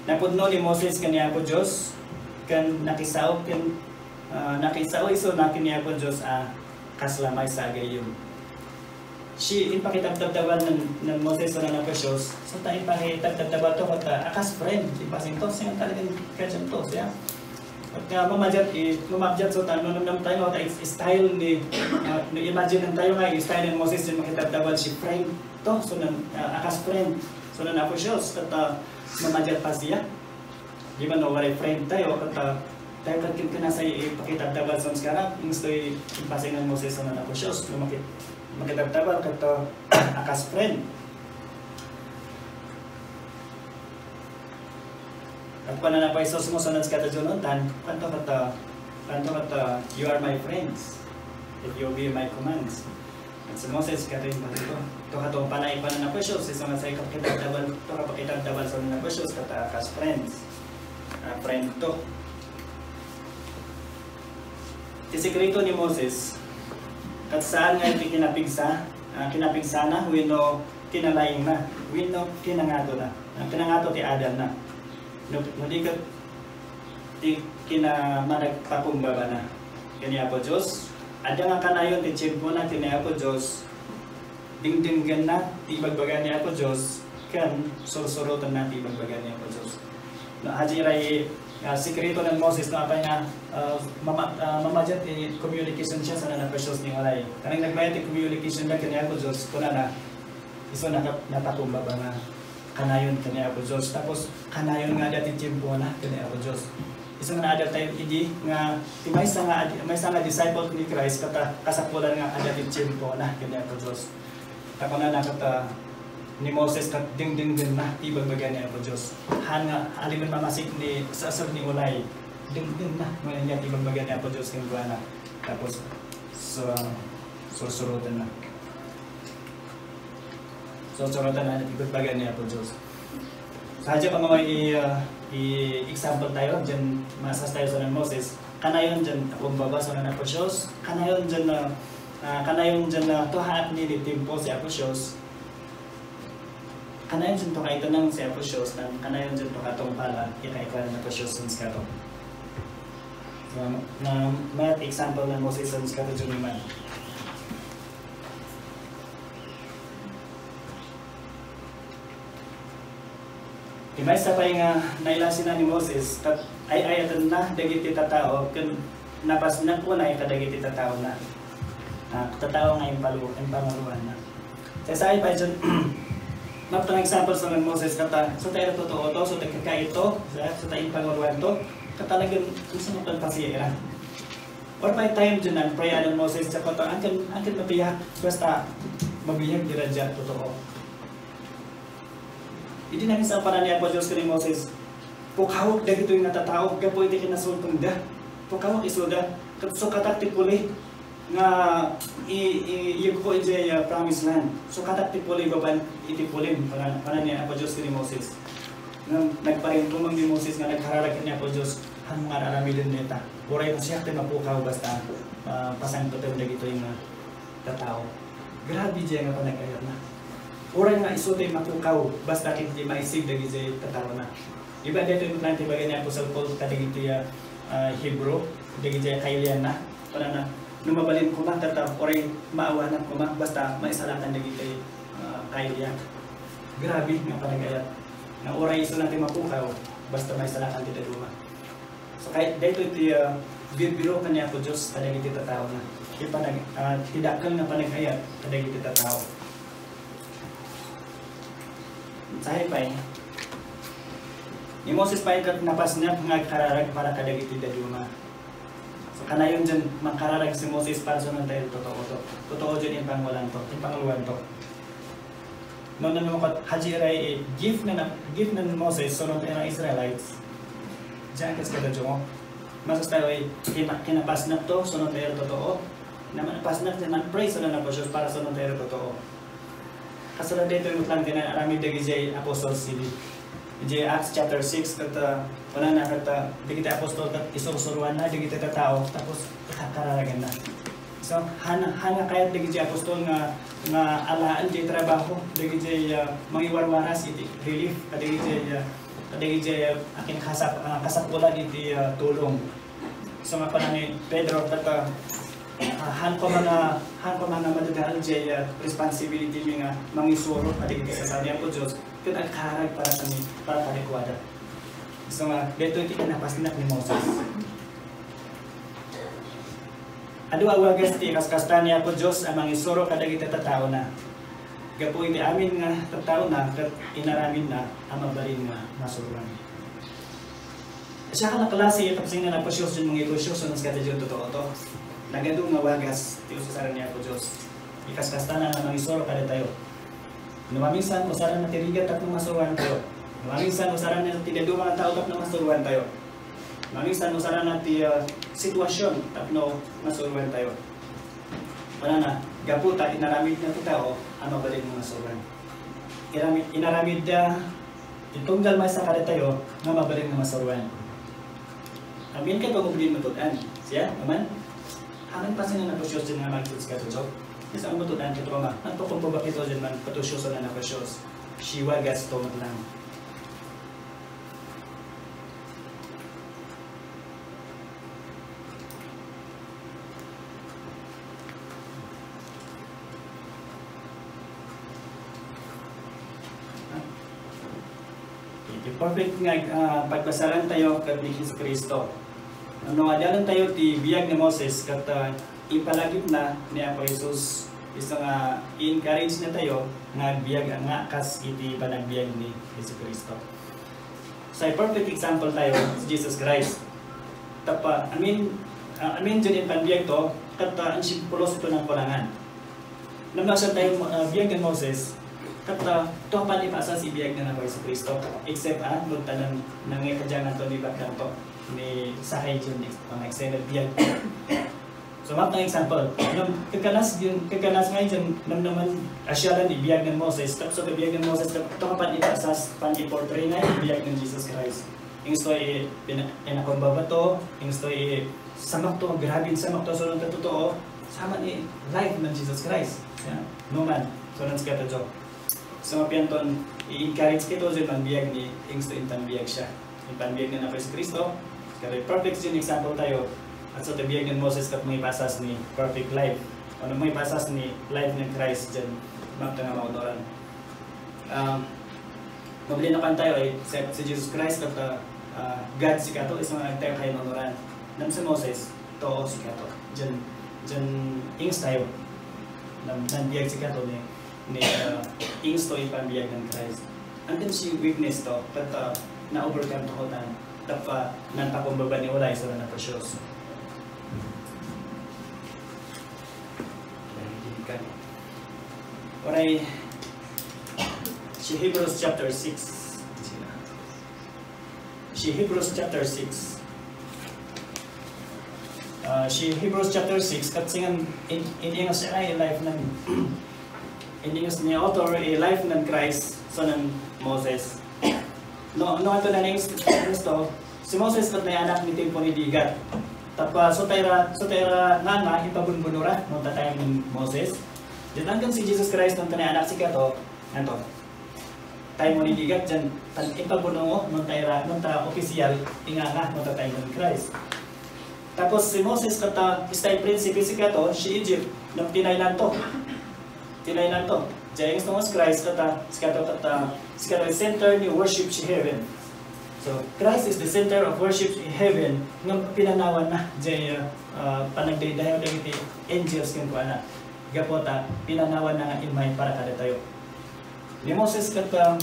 Napudno ni Moses ken ni Apo Dios, ken nakisao ken, ah, nakisao isuna ken ni Apo Dios a kasla maysa a gayyem. Siya, impakitabtabtaban ni, ni Moses wenno ni Apo Dios, so ta impakitabtabtaban to, ket, ah, a kas friend, impasing to, sino talagan friend to, siya. Ket nga, mamadiat, eh, mamadiat, so ta, no, no, no, tayo, ta, it's style ni, ah, no, imagine tayo nga, yung style ni Moses, yung makitabtabal si friend to, so nan, ah, a kas friend, so nan Apo Dios, ket, ah, mamadiat pa siya. Di ba, no, waray friend tayo, ket, ah, tayo ket ken, ken nasay ipakitabtabal, so, skara, yung story, impasing ni Moses, so nan Apo Dios, no, makit-, makitabtabal, ket, ah, a kas friend. Ket kuana ni Apo Jesus, "Mo, saan ka ta diyon, tan? Kanto ket, kanto ket, 'You are my friends, if you obey my commands.'" Ket si Moses, ket rin pati to. To kato, panay pa ni Apo Jesus, isu nga say kapakitabtabal, to kapakitabtabal sa ni Apo Jesus, ket, ah, kas friends. Ah, friend to. Ti sekreto ni Moses, ket saan nga iti kinapigsa, ah, kinapigsana, wenno kinalaingna, wenno kinangatona. Ang kinangato ti adalna. No, no di ket ti kinamanagpakumbabana ken ni Apo Dios. Adda nga kanayon ti tiempona ken ni Apo Dios, dingdinggenna ti ibagbaga ni Apo Dios, ken sursurotenna ti ibagbaga ni Apo Dios. No, hadi ray, ah, sekreto ni Moses, no, apay nga, ah, mama-, ah, mamadiat ti communication siya sa ni Apo Dios ni Olay. Kanang nagmayat ti communication da ken ni Apo Dios, kunana, isu naka-, napakumbaba nga kanayon ken ni Apo Dios. Tapos, kanayon nga adda ti tiempona ken ni Apo Dios. Isu nga naadal tayo idi nga ti maysa nga adi-, maysa nga disciple ni Christ, ket kasapulan nga adda ti tiempona ken ni Apo Dios. Ta kunana ket, ah, ni Moses ket dingdinggenna ti ibagbaga ni Apo Dios. Haan nga, alimen mamasik ni, sa, sa ni Olay, dingdingna, no, ania ti ibagbaga ni Apo Dios kenkuana. Tapos, so, sursurotenna. Sursurotenna ti ibagbaga ni Apo Dios. Sa diay pamamay i, ah, i-example tayo, diay masas tayo sa ni Moses. Kanayon diay kumbaba sa ni Apo Dios. Kanayon diay, ah, ah, kanayon diay, ah, tuhaat ni tiempo si Apo Dios. Kanayon diay to kaitanang si Apo Dios, tan kanayon diay to katungpala, ikaikaw ni Apo Dios, saan kato. So, na, na example ni Moses, saan kato diay man. Ti maysa pay nga nailasina ni Moses, ket ay-ayatenna dagiti tattao ken napasnek unay kadagiti tattaona. Ah, tattao nga impalu-, impanguloanna. Sa, sa pay diay, mapto nga example sa ni Moses, ket, ah, so ta ira totoo to, so ta kakaito, sa, so ta impanguloan to, ket talagan, gusto mo pang pasiya ira. Or may time diay, nagpray ni Moses, sa kota, angken, angken mabiag, basta mabiag, dira diay totoo. Idi naminsan panan ni Apo Dios ken ni Moses, "Pukawek dagitoy nga tattao gapu iti kinasulpengda. Pukawek isuda, ket sukatak ti puli nga i-, i-, iyegko idiay, ah, promised land. Sukatak ti puli babaen iti pulim," panan, panan ni Apo Dios ken ni Moses. Ngem nagparintumeng ni Moses nga nagkararag ken ni Apo Dios, "Haan nga ar-aramiden dayta. Uray no siak ti mapukaw basta, ah, pasangpetem dagitoy nga tattao." Grabe diay nga panagayatna. Uray nga isu ti mapukaw, basta ket di maisigda dagiti tattaona. Di ba, daytoy met laeng ti ibaga ni Apostol Paul kadagiti, ah, ah, Hebro, dagiti kailianna. Kunana, "No mabalin koma, ket, ah, uray maawanak koma, basta maisalakan dagiti, ah, kailiak." Grabe nga panagayat. Nga uray isu laeng ti mapukaw, basta maisalakan ti dadduma. So, kay, daytoy ti, ah, birbiroken ni Apo Dios kadagiti tattaona. Ti panag-, ah, ti dakkel nga panagayat kadagiti tattao. Sa pay, ni Moses pay ket napasnek nga agkararag para kadagiti dadduma. So, kanayon diay mangkararag si Moses para sa nagtayo totoo to. Totoo diay impanguloan to, impanguloan to. No, no, no, ket hadi ray, eh, gift na, na, gift ni Moses, sunod tayo ng Israelites. Diyan, kas kada Diyo mo. Masas tayo, eh, kina-, kinapasnak to, sunod tayo totoo. Naman, pasnak diyan, nag-pray, sunod na po siya, para sunod tayo totoo. Kasunod dito, yung lang din, aramid dagiti apostles, sidi. Idiay Acts chapter six, ket, ah, wala na, ket, ah, dagiti apostol, ket isursuruanna dagiti tattao, tapos ikakararaganna. So, haan, haan nga kayat dagiti apostol nga, nga alaen ti trabaho, dagiti, ah, mangiwarwaras iti relief, kadagiti, ah, kadagiti, ah, akin kasap-, ah, kasapulan iti, ah, tulong. So, nga pala ni Pedro, ket, ah, Ah, haan koma nga, haan koma nga madadael jay, ah, responsibility mi nga mangisuro kadagiti sasaad ni Apo Dios ket agkararag para kami, para kadakuada. Isu nga, daytoy ti kinapasnek ni Moses. Adu a wagas ti kaskasta ni Apo Dios a mangisuro kadagiti tattaona. Gapu iti amin nga tattaona ket inaramidna a mabalin nga masuroan. Siak a klase, tapsing nga napusyos diay mangipusyos, no, sikata diay totoo to. Nagadu nga wagas ti ususaran ni Apo Dios. Ikaskastana nga mangisuro kadatayo. No maminsan, usaranna ti rigat tapno masuroantayo. No maminsan, usaranna ti dadduma nga tao tapno masuroantayo. No maminsan, usaranna ti, ah, sitwasyon tapno masuroantayo. Kunana, gapu ta inaramidna ti tao a mabalin nga masuroan. Inarami-, inaramidda ti tunggal maysa kadatayo nga mabalin nga masuroan. Amin kay pagubli matud-an. Siya, aman? Amin pa sino napusyos din nga magsuts ka tutok? Isa ang matud-an ka tuwa ma. Nagpakumbaba kito din man patusyosan na napusyos. Siwa gas to lang. Iti perfect nga, ah, pagbasaran tayo ket ni Jesu-Cristo. No, adianan tayo ti biag ni Moses ket, ah, impalagipna ni Apo Jesus, isu nga i-encourage na tayo nga agbiag nga kas iti panagbiag ni Jesu-Cristo. Sa perfect example tayo, si Jesus Christ. Tapno, amin, ah, amin diay impanbiag to, ket, ah, ang simpulos ito ng kulangan. Namnasa tayo, ah, biag ni Moses, ket, ah, to pan ipasas ti biag ni Apo Jesu-Cristo, except, ah, magtanan nangikadyangan to ni bakdang to, ni sakay diay, mga extended biag. So, mapno example, nung kakanas din, kakanas nga diay, namnaman, asyalan ti biag ni Moses, tapos ti biag ni Moses, to pan ipasas, pan iportray na ti biag ni Jesus Christ. Ingusto i, pina-, inakumbaba to, ingusto i, samak to, grabe, samak to, so, nung totoo, sama ni life ni Jesus Christ. Yeah? No man, so, nung sikata, Joe. So, mapianton, i-encourage kito, diay, panbiag ni, ingusto intan biag siya. Impanbiag ni Apo Jesu-Cristo, kaya perfect diay example tayo. At sa biag ni Moses ket mangipasas ni perfect life. Ano mangipasas ni life ni Christ diay, mapta nga maunoran. Um, mabalin a kan tayo ay si, si Jesus Christ ket, uh, uh, God sikato, isu nga agtayo kayo maunoran. Ngem si Moses, too sikato. Diay, diay ingus tayo. Nam-, nanbiag sikato ni ni, ah, ingusto impanbiag ni Christ. And then si weakness to, ket, ah, na-overcome to hotan, tapno nagpakumbaba ni Ulay sa na precious. Uray, si Hebrews chapter six. Si Hebrews chapter six. Ah, si Hebrews chapter six, ket singan in, in English ay life ni, in English ni author, a life ni Christ, so ni Moses. No, no, ito na next, next to, si Moses ket naanak ni timpo ni Digat. Tapno, so tayra, so tayra nga nga, ipabunbunora, no, tatay ni Moses. Ditan kan si Jesus Christ, no, naanak sikato, ano to? Tayo mo ni Digat diay, tan ipabunong, no, tayra, no, ta opisyal, inganga, no, tatay ni Christ. Tapos si Moses ket, ah, istay prinsipe sikato, si Egypt, no, tinaynan to. Tinaynan to. Diay nga si Christ ket, ah, sikato ket, ah, sikato is center ni worship si heaven. So, Christ is the center of worship in heaven, nga pinanawan na, diay, ah, ah, panagdaydayaw dagiti angels kenkuana. Gapu ta, pinanawan na nga immay para kadatayo. Ni Moses ket, ah,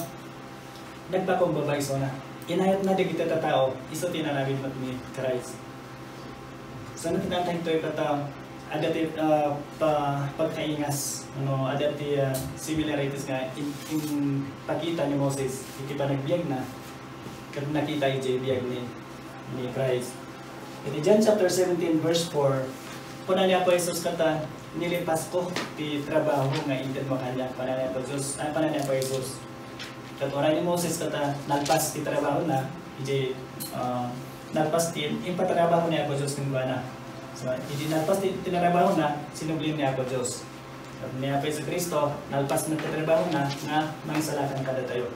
nagpakumbaba isuna. Inayatna dagiti tattao, isu ti inaramid met ni Christ. So, nakita tayo ito, ipata, adda ti, ah, pa-, pagkaingas, ano, adda ti, ah, similarities nga in, in pakita ni Moses, iti panagbiag na, ket nakita iti biag ni, ni Christ. Iti John chapter seventeen, verse four, kuna ni Apo Jesus kata, "Nilipasko ti trabaho nga inted mo kaniak," kuna ni Apo Jesus, ah, kuna ni Apo Jesus. Ket uray ni Moses kata, nalpas ti trabaho na, iti, ah, nalpas ti impatrabaho ni Apo Jesus kenkuana. So, iti nalpas ti, ti trabaho na, sinublin ni Apo Jesus. Ni Apo Jesu-Cristo, nalpas met ti trabaho na nga mangisalakan kadatayo.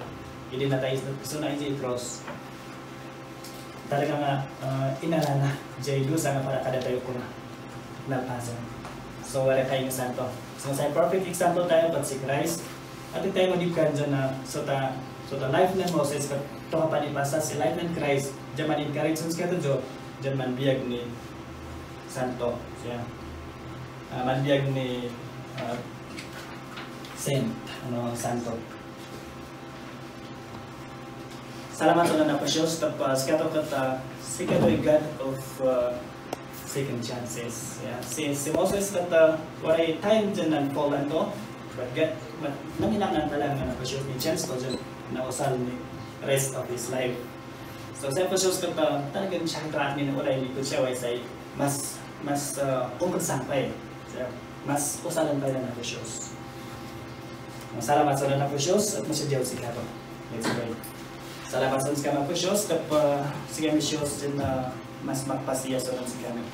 Idi natay isuna iti krus. Talaga nga, ah, inarana, diay dusa nga para kadatayo kuna. nalpasen. So, wala kayo nga santo. So, sa perfect example tayo, but si Christ. At tayo madibkan dyan na, so ta, so ta life ni Moses, kat to ka pa ni pasas si life ni Christ, dyan man encourage sa kayo, dyan man biag ni santo. Yeah. Ah, man biag ni, ah, saint, ano, santo. Salamat sa Apo Dios, tapno sika to ket, ah, sika to a God of, ah, second chances. Yeah. Si, si Moses ket, ah, waray time dyan nang fall anto, but God, but nanginahanglan talaga nga Apo Dios ni chance to dyan nausal ni rest of his life. So, si Apo Dios ket, ah, talagan siya ang track ni ulay ni Kutsaway say mas, mas, ah, umagsak pa eh. So, mas usalan pa rin ang Apo Dios. Salamat sa Apo Dios, at masya Dios si Kato. Let's pray. Salamat sa Apo Dios, tapno sika mi Dios dyan na mas magpasiya sa sikami.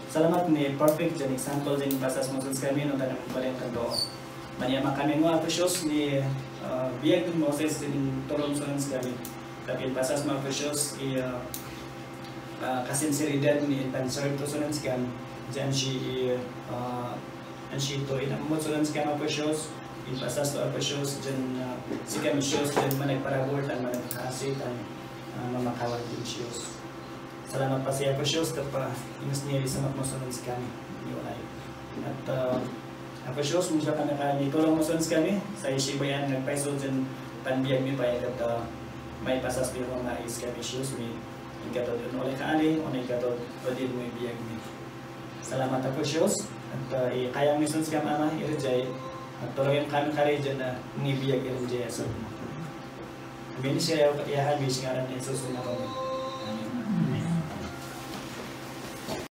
Salamat ni perfect dyan example dyan pasas mo sa sikami, no, tanang balian kanto. Maniama kami mo, Apo Dios, ni, ah, biag ni Moses dyan tulong sa sikami. Tapno pasas mo, Apo Dios, i, ah, ah, kasinseridad ni pagserbi to sa sikam, dyan si, ah, Ansi to, inammot so sikam Apo Dios, impasas to Apo Dios, dyan, ah, sikam Dios, dyan managparabur, tan managkaasi, tan, ah, mamakawad ti Dios. Salamat pay Apo Dios, tapno imas ni samak mo so sikami, ni ulay. At, ah, Apo Dios, mo siya kami kami, tulong mo so sikami, sa isibayan, nagpaiso dyan, panbiag mi pay, ket, ah, maipasas mi nga sikam Dios, mi, ikato, no, ulay kaali, o ikato, pwede mo ibiag mi. Salamat Apo Dios, at, ah, ikayam ni Dios kam Ama, idiay, at tulongen kami kari dyan na nibiag idiay a serbi mo. Amin siya, iyahan mi sa ngaran ni Jesus, amen.